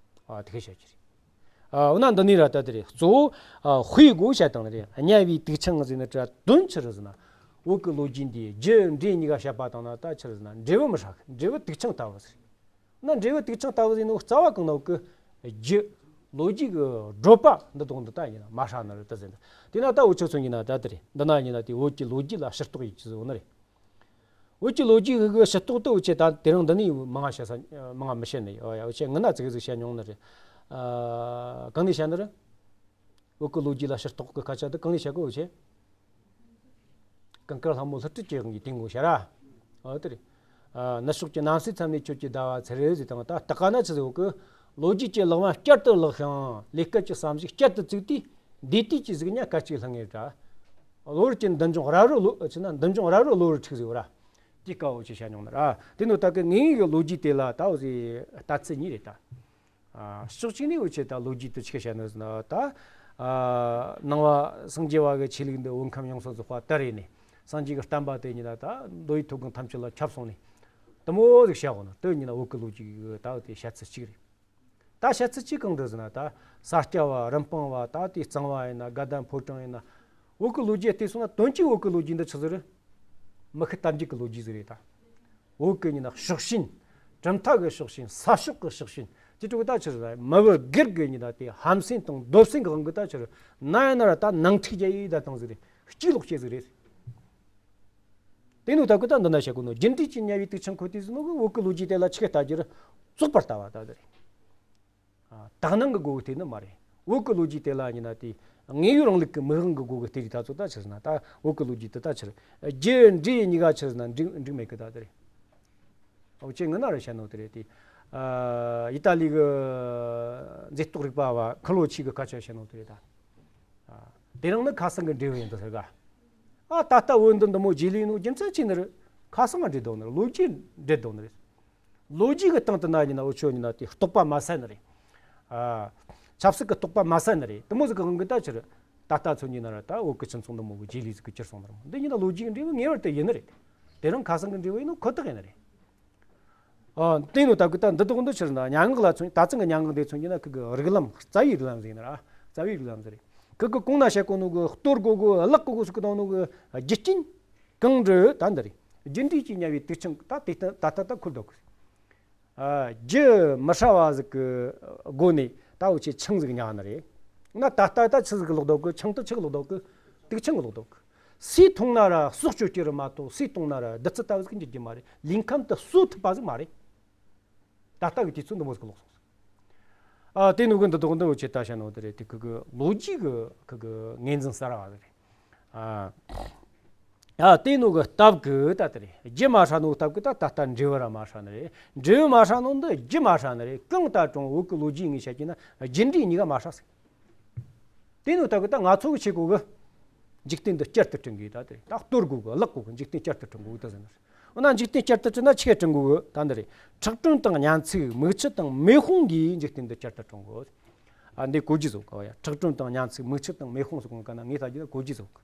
ཨ། དེ་ག་བཤད་རྒྱུ་རེད། ཨ། འོ་ན་འདི་ནས་ར་ད་དེ་རེད། གཙོ་བོ། ཨ། དཔེ་གོ་བཤད་སྟངས་རེད། དམྱལ་བའི་དུག་ཆང་ཟེར་ནི་དྲ་དོན་ཆི་རེད་ཟེར་ན། བོད་ཀྱི་ལོ་རྒྱུས་འདིའི་རྒྱུ་འབྲས་གཉིས་ཀ་བཤད་པ་དང་ན་ད་ཆི་རེད་ཟེར་ན། འབྲས་བུ་མི་ཧྲ་གི། འབྲས་བུ་དུག་ཆང་ལྟ་བུ་ཟིག་རེད། ན་འབྲས་བུ་དུག་ཆང་ལྟ་བུ་ཟེར་ནོ་རྩ་བ་གང་ན་བོད་ཀྱི་རྒྱུ་ལོ་རྒྱུས་ཀྱི་བགྲོད་པ་འདི་དང་འདི་ལྟ་ཡིན་ན་མ་ཧྲ་ནི་རེད་ད་ཟེར་ན། དེ་ན་ད་འུ་ཆོ་ཚོ་ཡིན་ན་ད་དེ་རེད། འདི་ན་ཡིན་ན་དེ་བོད་ཀྱི་ལོ་རྒྱུས་ལ་ཕྱིར་རྟོག་ཡེད་རྒྱུ་ཟེར་བ་ནི་རེད། བོད་ཀྱི་ལོ་རྒྱུས་ཀྱི་ཕྱིར་རྟོག་དེ་འུ་ཆོས་ད་དེ་རིང་འདི་ནས་མང་ང་བཤད་ས་མང་ང་མི་བཤད་ནི། ཨོ་ཡ། འུ་ཆོས་སྔོན་ན་ཙིག་ཙིག་བཤད་མྱོང་ནི་རེད། ཨ། གང་ནས་བཤད་ནི་རེད། བོད་ཀྱི་ལོ་རྒྱུས་ལ་ཕྱིར་རྟོག་གི་སྐད་ཆ་དེ་གང་ནས་བཤད་གོ་འུ་ཆོས། ཀུན་དཀར་ལྷ་མོ་ལྷུན་སྤྲུལ་གྱི་དབང་གིས་དེ་ངོ་ཤེས་ར། ཨོ་དེ་རེད། ཨ། ནུབ་ཕྱོགས་ཀྱི་རྣམ་སྲས་མཚམས་ནས་ཁྱོད་ཀྱི་ཟླ་བ་ཚེ་རེ་ཟེར་དང་། ད་ད་ག་ན་ཆི་ཟེར་གོ་གི། ལོ་རྒྱུས་ཀྱི་ལག་དབང་བསྐྱར་དུ་བརླག་ཞིང་། ལས་སྐལ་གྱི་བསམ་གཞིག་བསྐྱར་དུ་བཙུགས་ཏེ། འདས་དུས་ཀྱི་གཟུགས་བརྙན་སྐད་ཅིག་ལྷུང་ངེ་འདྲ། གློ་བུར་གྱི་འདུ་འཇོམས་རབ་རིབ་ལོ། ཆི་ན་འདུ་འཇོམས་རབ་རིབ་གློ་བུར་འཁྲིགས་ཟེར་བ་ར། དེ་སྐབས་འུ་ཆོས་བཤད་མྱོང་ནི་ར། དེ་ནོ་ད་གི་ངེད་ཀྱི་ལོ་རྒྱུས་དེ་ལ་ད་འུ་ཟེར་ལྟ་ཚུལ་གཉིས་རེད་ད། ཨ། ཕྱོགས་གཅིག་ནས་འུ་ཆོས་ད་ལོ་རྒྱུས་དེ་ཆི་བཤད་ནི་ཟེར་ན་ད། ཨ། ནང་པ་སངས་རྒྱས་པ་གི་ཆོས་ལུགས་འདི་བོད་ཁམས་ཡོངས་སུ་རྫོགས་པ་དར་རེ་ནས། སངས་རྒྱས་ཀྱི་བསྟན་པ་དེ་ཉིད་ལ་ད་མདོ་དབུས་མཐོ་སྒང་ཐམས་ཅད་ལ་ཁྱབ་སོང་ནས། དེ་མོ་ཟིག་བཤད་གོ་ནི་དེ་ཉིད་ལ་བོད་ཀྱི་ལོ་རྒྱུས་ཀྱི་ད་འུ་དེ་བཤད་ཚུལ་གཅིག་རེད། ད་བཤད་ཚུལ་གཅིག་གང་འདྲ་ཟེར་ན། ད་ས་སྐྱ་བ་རིན་སྤུངས་པ། ད་དེ་གཙང་བ་ཡིན་ན། དགའ་ལྡན་ཕོ་བྲང་ཡིན་ན། བོད་ཀྱི་ལོ་རྒྱུས་བལྟས་སོང་ན་དོན་གྱིས་བོད་ཀྱི་ལོ་རྒྱུས་འདི་ཆི་ཟིག་རེད། མི་ཤི་རྟ་འགྱེལ་གྱི་ལོ་རྒྱུས་ཟིག་རེད་ད། བོད་ཀྱི་ཉིན་ཕྱོགས་ཞེན། གྲུབ་མཐའ་གི་ཕྱོགས་ཞེན། ས་ཕྱོགས་ཀྱི་ཕྱོགས་ཞེན། དེ་ཕྲུ་གུ་ད་ཆི་ཟིག་རེད། མི་བུ་སྒེར་གྱི་ཉིན་དེ་ཧམ་སེམས་དང་འདོད་སེམས་ཀྱི་དབང་གིས་ད་ཆི་རེད། ན་ཡ་ན་ར་ད་ནང་འཁྲུག་རྒྱག་ཡི་ད་བཏང་ཟིག་རེད། གཅིག་ལོག་བྱེད་ཟིག་རེད། དེ་ནོ་ད་གི་ད་འདི་ན་བཤད་གོ་ནོ། རྒྱུ་འབྲས་ཀྱི་དམྱལ་བའི་དུག་ཆང་ཁོལ་ཏེ་ཟེར་ནོ་གི་བོད་ཀྱི་ལོ་རྒྱུས་དེ་ལ་ཆི་གི་ལྟ་རྒྱུ་རེད། བཙོག་པར་ལྟ་བ་ད་དེ་རེད། ཨ། དག་སྣང་གི་སྒོ་གིས་བལྟས་ནི་མ་རེད། བོད་ཀྱི་ལོ་རྒྱུས་དེ་ལ་ཡིན་ན་དེ་དངོས་ཡོད་རིང་ལུགས་ཀྱི་མིག་དབང་གི་སྒོ་གིས་བལྟས་རེད། ད་ཚོ་ད་ཆི་ཟེར་ན་ད་བོད་ཀྱི་ལོ་རྒྱུས་དེ་ད་ཆི་རེད། རྒྱུ་འབྲས་གཉིས་ཀ་ཆི་ཟེར་ན་འགྲིག་འགྲིག་མེད་གི་ད་དེ་རེད། འུ་ཆོས་སྔོན་ན་ར་བཤད་ནོ་དེ་རེད་དེ། ཨ། ཨི་ཏཱ་ལི་གི་མཛེས་རྟོག་རིག་པ་བ་ཁི་ལོ་ཆི་གི་སྐད་ཆ་བཤད་ནོ་དེ་རེད་ད། ཨ། དེ་རིང་ནི་ཁ་སང་གི་འབྲས་བུ་ཡིན་དུ་ཟེར་ག། ཨ། ད་ལྟ་བོད་འདི་འདི་མོ་རྗེས་ལུས་ནོ་རྒྱུ་མཚན་ཅི་ནི་རེད། ཁ་སང་ང་འབྲེལ་འདུག་ནི་རེད། ལོ་རྒྱུས་འབྲེལ་འདུག་ནི་རེད། ལོ་རྒྱུས་ཀྱི་སྟེང་དུ་ན་ཡིན་ན་འུ་ཆོ་ཡིན་ན་དེ་རྟོག་པ་མ་ཟད་ནི་རེད། ཨ། ཆབ་སྲིད་ཀྱི་རྟོག་པ་མ་ཟད་ནི་རེད། དེ་མོ་ཟིག་གི་དབང་གིས་ད་ཕྱིར་ད་ལྟ་ཚོ་ཡིན་ན་ར་ད་བོད་ཀྱི་སྤྱི་ཚོགས་འདི་མོ་གི་རྗེས་ལུས་ཟིག་གི་གྱུར་སོང་ནི་རེད། འདི་ཡིན་ན་ལོ་རྒྱུས་ཀྱི་འབྲས་བུ་ངེས་པར་དུ་ཡིན་ནི་རེད། དེ་རིང་ཁ་སང་གི་འབྲས་བུ་ཡིན་ནོ་ཁོ་ཐག་ཡིན་ནི་རེད། ཨ། དེ་ནོ་ད་གི་ད་འདི་དག་འདི་ཕྱིར་ན་སྙན་ངག་ལ་མཚོན། ད་ཚང་གི་སྙན་ངག་འདི་མཚོན་གྱི་ན་ཁི་གི་རིགས་ལམ། རྩ་བའི་རིགས་ལམ་ཟེར་ན་ར། རྩ་བའི་རིགས་ལམ་ཟེར་རེད། ཁི་གི་གོང་ན་བཤད་གོ་ནོ་གི་གཏོར་གོ་གོ་བརླག་གོ་གོ་ཟེར་གི་དང་ནོ་གི་རྒྱུ་རྐྱེན་གང་རེད་ད་འདི་རེད། རྒྱུ་འབྲས་ཀྱི་དམྱལ་བའི་དུག་ཆང་ད་དེ་ད་ད་ད་ད་ཁུར་འདུག་གི། ཨ། རྒྱུ་མི་ཧྲ་བ་ཟིག་གི་སྒོ་ནས་ད་འུ་ཆོས་ཆང་ཟིག་ཉར་ནི་རེད། ན་ད་ལྟ་ད་ཆི་ཟིག་གི་ལོག་འདུག་གི། ཆང་དུ་ཆི་གི་ལོག་འདུག་གི། དུག་ཆང་གི་ལོག་འདུག་གི། སུས་འཐུང་ན་ར་སྲོག་གཅོད་རྒྱུ་རེད་མ་གཏོགས། སུས་འཐུང་ན་ར་བདུད་རྩི་ལྟ་བུ་ཟིག་འགྱུར་རྒྱུ་མ་རེད། ལུས་ཁམས་དེ་གསོ་ཐུབ་པ་ཟིག་མ་རེད། ད་ལྟ་གི་དུས་ཚོད་འདི་མོ་ཟིག་ལོག་སོང་ཟིག། ཨ་དེ་ནོ་གི་འདི་དོག་འདི་འོ་ཆེ་ད་བཤད་ནོ་དེ་རེད། དེ་ཁུ་གི་ལོ་རྒྱུས་གི་ཁུ་གི་ངོས་འཛིན་གསར་བ་རེད། ཨ་ཨ་དེ་ནོ་གི་སྟབས་གི་ད་དེ་རེད། རྒྱུ་མ་ཧྲ་ནོ་སྟབས་གི་ད་ད་ལྟ་འབྲས་བུ་ར་མ་ཧྲ་ནི་རེད། འབྲས་བུ་མ་ཧྲ་ནོ་འདི་རྒྱུ་མ་ཧྲ་ནི་རེད། གང་ལྟར་ཀྲུང་བོད་གི་ལོ་རྒྱུས་ངོས་བཤད་ཀྱི་ན་རྒྱུ་འབྲས་གཉིས་ཀ་མ་ཧྲ་ཟིག་དེ་ནོ་སྟབས་གི་ད་ང་ཚོ་གི་ཆེ་གོ་གི་འཇིག་རྟེན་འདི་བསྐྱར་དུ་བསྐྲུན་དགོས། ད་དེ་རེད། ད་གཏོར་དགོས་གི། བརླག་དགོས་གི། འཇིག་རྟེན་བསྐྱར་དུ་བསྐྲུན་དགོས་གི་ད་ཟེར་ནི་རེད། འོ་ན་འཇིག་རྟེན་བསྐྱར་དུ་བསྐྲུན་ན་ཆི་གེ་བསྐྲུན་དགོས་གི་ད་འདི་རེད། ཁྲག་དྲོན་དང་གཉན་ཚིག་མིག་ཆུ་དང་མེ་དཔུང་གིས་འཇིག་རྟེན་འདི་བསྐྱར་དུ་བསྐྲུན་དགོས། ཨ་འདི་གོ་རྒྱུ་བཟོ་གི་ཡ། ཁྲག་དྲོན་དང་གཉན་ཚིག་མིག་ཆུ་དང་མེ་དཔུང་སོགས་གང་ག་ན་ངས་ལྟ་རྒྱུ་ན་གོ་རྒྱུ་བཟོ་གི།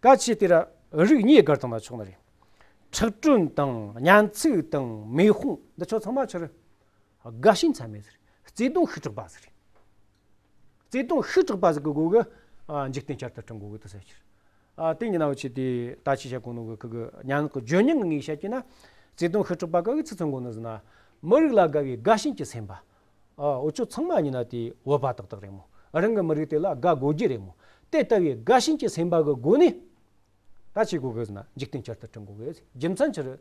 གལ་ཆེ་དེ་ར་རིགས་གཉིས་བགར་བཏང་ན་ཆོག་ནི་རེད། ཁྲག་དྲོན་དང་གཉན་ཚིག་དང་མེ་དཔུང་འདི་ཆོ་ཚང་མ་ཆི་རེད། རྒ་ཤིང་ཚད་མེད་ཟིག་རེད། བརྩེ་དུང་ཤུགས་དྲག་པ་ཟིག་རེད། བརྩེ་དུང་ཤུགས་དྲག་པ་ཟིག་གི་སྒོ་གི་ཨ་འཇིག་རྟེན་བསྐྱར་དུ་བསྐྲུན་དགོས་གི་དུ་ཟེར་ཕྱིར། ཨ་དེ་ཉིན་ན་འུ་ཆེ་དེ་ད་ཅི་བཤད་གོ་ནོ་གི་ཁུ་གི་སྙན་ངག་གི་བརྗོད་སྙིང་གི་ངོས་བཤད་ཀྱི་ན། བརྩེ་དུང་ཤུགས་དྲག་པ་ག་གི་ཚིག་ཚང་གོ་ནི་ཟིན་ན། མི་རིགས་ལ་དགའ་བའི་རྒ་ཤིང་གི་སེམས་པ། ཨ་འུ་ཆོ་ཚང་མ་ཉིན་ན་དེ་བོད་པ་ཏག་ཏག་རེད་མོ། རང་གི་མི་རིགས་དེ་ལ་དགའ་དགོས་རྒྱུ་རེད་མོ། དེ་ལྟ་བུའི་རྒ་ཤིང་གི་སེམས་པ་གི་སྒོ་ནས། ད་ཅི་དགོས་གི་ཟེར་ན་འཇིག་རྟེན་བསྐྱར་དུ་བསྐྲུན་དགོས་གི། རྒྱུ་མཚན་ཆི་རེད།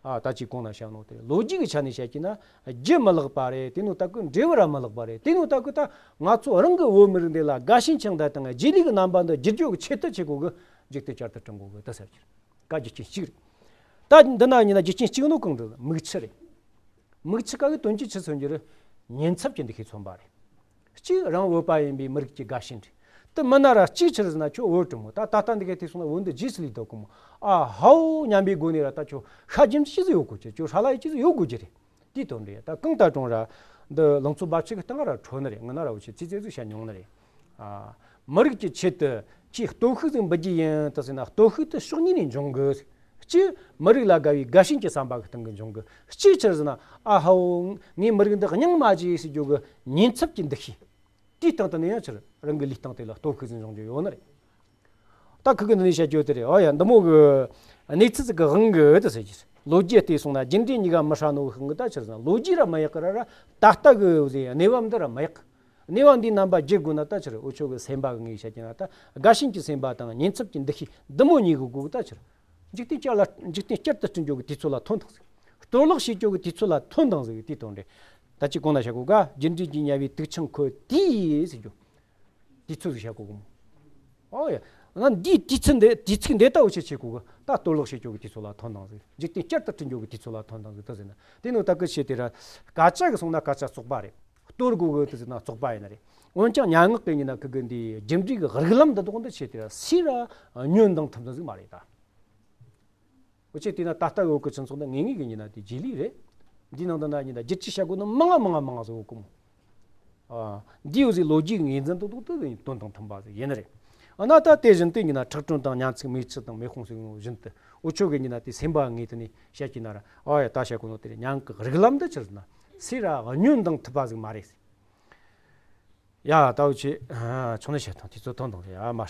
ཨ་ད་ཅི་གོང་ན་བཤད་ནོ་དེ་ལོ་རྒྱུས་ཀྱི་ཆ་ནས་བཤད་ཀྱི་ན་རྒྱུ་མི་ལེགས་པ་རེད། དེ་ནོ་ད་གི་འབྲས་བུ་ར་མི་ལེགས་པ་རེད། དེ་ནོ་ད་གི་ད་ང་ཚོ་རང་གི་བོད་མི་རིགས་འདི་ལ་དགའ་ཞེན་ཆང་ད་དང་རྗེས་ལུས་ཀྱི་རྣམ་པ་འདི་བསྒྱུར་རྒྱུ་གི་ཆེད་དུ་ཆི་དགོས་གི། འཇིག་རྟེན་བསྐྱར་དུ་བསྐྲུན་དགོས་གི་ད་ཟེར་གྱི་རེད། ཀ་རྒྱུ་རྐྱེན་གཅིག་རེད། ད་འདི་ན་ཉིན་ན་རྒྱུ་རྐྱེན་གཅིག་ནོ་གང་རེད། མིག་ཆུ་རེད། མིག་ཆུ་ག་གི་དོན་གྱི་ཆི་མཚོན་རྒྱུ་རེད། ཉེན་ཚབས་ཀྱི་འདུ་ཤེས་མཚོན་པ་རེད། གཅིག་རང་བོད་པ་ཡིན་པའི་མི་རིགས་ཀྱི་དགའ་ཞེན་རེད། དེ་མིན་ན་ར་གཅིག་ཆི་རེད་ཟེར་ན་ཁྱོད་བོད་གྲུབ་མོ། ད་ད་ལྟ་འདི་གའི་དུས་སོང་ན་བོད་འདི་རྗེས་སུ་ལུས་འདུག་གི་མོ། ཨ་ཧའོ་སྙམ་པའི་སྒོ་ནས་ར་ད་ཁྱོད་ཤ་རྒྱུ་ཅི་ཟིག་ཡོད་དགོས་ཀྱི། ཁྱོད་ཧྲ་ལ་ཡི་ཅི་ཟིག་ཡོད་དགོས་ཀྱི་རེད། དེའི་དོན་རེད། ད་གང་ལྟར་ཀྲུང་ར་འདི་ལང་ཚོ་འབབ་ཆུ་གི་སྟེང་ར་འཕྲོ་ནི་རེད། ངི་ན་ར་འུ་ཆེ་ཙི་ཙི་ཟིག་བཤད་མྱོང་ནི་རེད། ཨ་མི་རིགས་ཀྱི་ཆེད་དུ་ཁྱོས་སྟོབས་ཤུགས་ཟིག་འབུལ་རྒྱུ་ཡིན་ད་ཟེར་ན་སྟོབས་ཤུགས་དེ་ཕྱོགས་གཉིས་ནས་འབྱུང་གི། གཅིག་མི་རིགས་ལ་དགའ་བའི་དགའ་ཞེན་གྱི་བསམ་པ་གི་སྟེང་གི་འབྱུང་གི། གཅིག་ཆི་རེད་ཟེར་ན་ཨ་ཧའོ་ངའི་མི་རིགས་འདི་རྙིང་མ་ཅིག་ཟེར་རྒྱུ་གི་ཉེན་ཚབས་ཀྱི་འདུ་ཤེས། དེའི་སྟེང་དུ་ནས་ཡང་ཆི་རེད། རང་གི་ལུས་སྟེང་དེ་ལ་སྟོབས་ཤུགས་ཟིག་འབྱུང་རྒྱུ་ཡོད་ནི་རེད། ད་ཁུ་གི་འདི་ནས་བཤད་རྒྱུ་དེ་རེད། ཨོ་ཡ་འདི་མོ་གི་གནས་ཚུལ་ཟིག་གི་དབང་གི་དེ་ཟེར་གྱི་རེད། ལོ་རྒྱུས་བལྟས་སོང་ན་རྒྱུ་འབྲས་གཉིས་ཀ་མི་ཧྲ་ནོ་གི་དབང་གི་ད་ཆི་རེད་ཟེར་ན་ལོ་རྒྱུས་ར་མི་ཡག་གི་ར་ར་ད་ལྟ་གི་ཟེར་གནས་བབ་འདི་ར་མི་ཡག་གི། གནས་བབ་འདིའི་རྣམ་པ་བསྒྱུར་དགོས་ན་ད་ཆི་རེད། འུ་ཆོ་གི་སེམས་པ་གི་ངོས་བཤད་ཀྱི་ན་ད་དགའ་ཞེན་གྱི་སེམས་པ་དང་ཉེན་ཚབས་ཀྱི་འདུ་ཤེས་འདི་མོ་གཉིས་གི་སྒོ་གི་ད་ཆི་རེད། འཇིག་རྟེན་བསྐྱར་ལ་འཇིག་རྟེན་བསྐྱར་དུ་བསྐྲུན་རྒྱུ་གི་དུས་ཚོད་ལ་ཐོན་དང་ཟིག་གཏོར་བརླག་བྱེད་རྒྱུ་གི་དུས་ཚོད་ལ་ཐོན་དང་ཟིག་དེའི་དོན་རེད། ད་ཅི་གོང་ན་བཤད་གོ་ག་རྒྱུ་འབྲས་ཀྱི་ཉེ་བའི་དུག་ཆང་ཁོལ་དུས་ཟེར་རྒྱུ། དུས་ཚོད་ཟིག་བཤད་གོ་གི་མོ། ཨོ་ཡ། ང་འདིའི་དུས་ཚོད་འདི་དུས་ཚིགས་འདི་ལྟ་བུ་ཆེ་ཆེ་གོ་གི་ད་གཏོར་བརླག་བྱེད་རྒྱུ་གི་དུས་ཚོད་ལ་ཐོན་དང་ཟིག་འཇིག་རྟེན་བསྐྱར་དུ་བསྐྲུན་རྒྱུ་གི་དུས་ཚོད་ལ་ཐོན་དང་ཟིག་ད་ཟེར་ན་དེ་ནོ་ད་གི་ཆེ་དེ་ར་སྐད་ཆ་གི་སོང་ན་སྐད་ཆ་བཙོག་པ་རེད། གཏོར་དགོས་གི་དེ་ཟེར་ན་བཙོག་པ་ཡིན་ན་རེད། འོན་ཀྱང་སྙན་ངག་གི་ཡིན་ན་ཁུ་གི་འདི་རྒྱུ་འབྲས་གི་རིགས་ལམ་འདི་དག་འདི་ཆེ་དེ་ར་སུས་ར་ཉོན་དང་ཐུབ་ནི་ཟིག་མ་རེད་ད། འུ་ཆོས་བལྟས་ན་ད་ལྟ་གི་བོད་ཀྱི་སྤྱི་ཚོགས་འདི་ངེས་ངེས་ཀྱི་ཡིན་ན་དེ་རྗེས་ལུས་རེད། འདིའི་ནང་དུ་ན་ཡིན་ན་བསྒྱུར་བཅོས་བྱ་དགོས་ནི་མང་ང་མང་ང་མང་ང་ཟིག་ཡོད་གི་མོ། ཨ། འདི་ཡོད་ཟིག་ལོ་རྒྱུས་ངོས་འཛིན་ཏོག་ཏོག་ཏོ་དོན་དང་མཐུན་པ་ཟིག་ཡིན་ནི་རེད། ཨ་ན་ད་དེ་བཞིན་དུ་ཡིན་ན་ཁྲག་དྲོན་དང་གཉན་ཚིག་མིག་ཆུ་དང་མེ་དཔུང་ཟེར་བཞིན་དུ་འུ་ཆོ་གི་ཡིན་ན་དེ་སེམས་པ་ངོས་དེ་ནས་བཤད་ཀྱི་ན་ར་ཨ་ཡ་ད་བཤད་གོ་ནོ་དེ་རེད། སྙན་ངག་གི་རིགས་ལམ་འདི་ཆི་རེད་ཟེར་ན་སུས་ར་ཉོན་དང་ཐུབ་པ་ཟིག་མ་རེད། ཡ་ད་འུ་ཆོས་ཆུང་ནས་བཤད་དང་དུས་ཚོད་ཐོན་དང་རེད། ཨ་མ་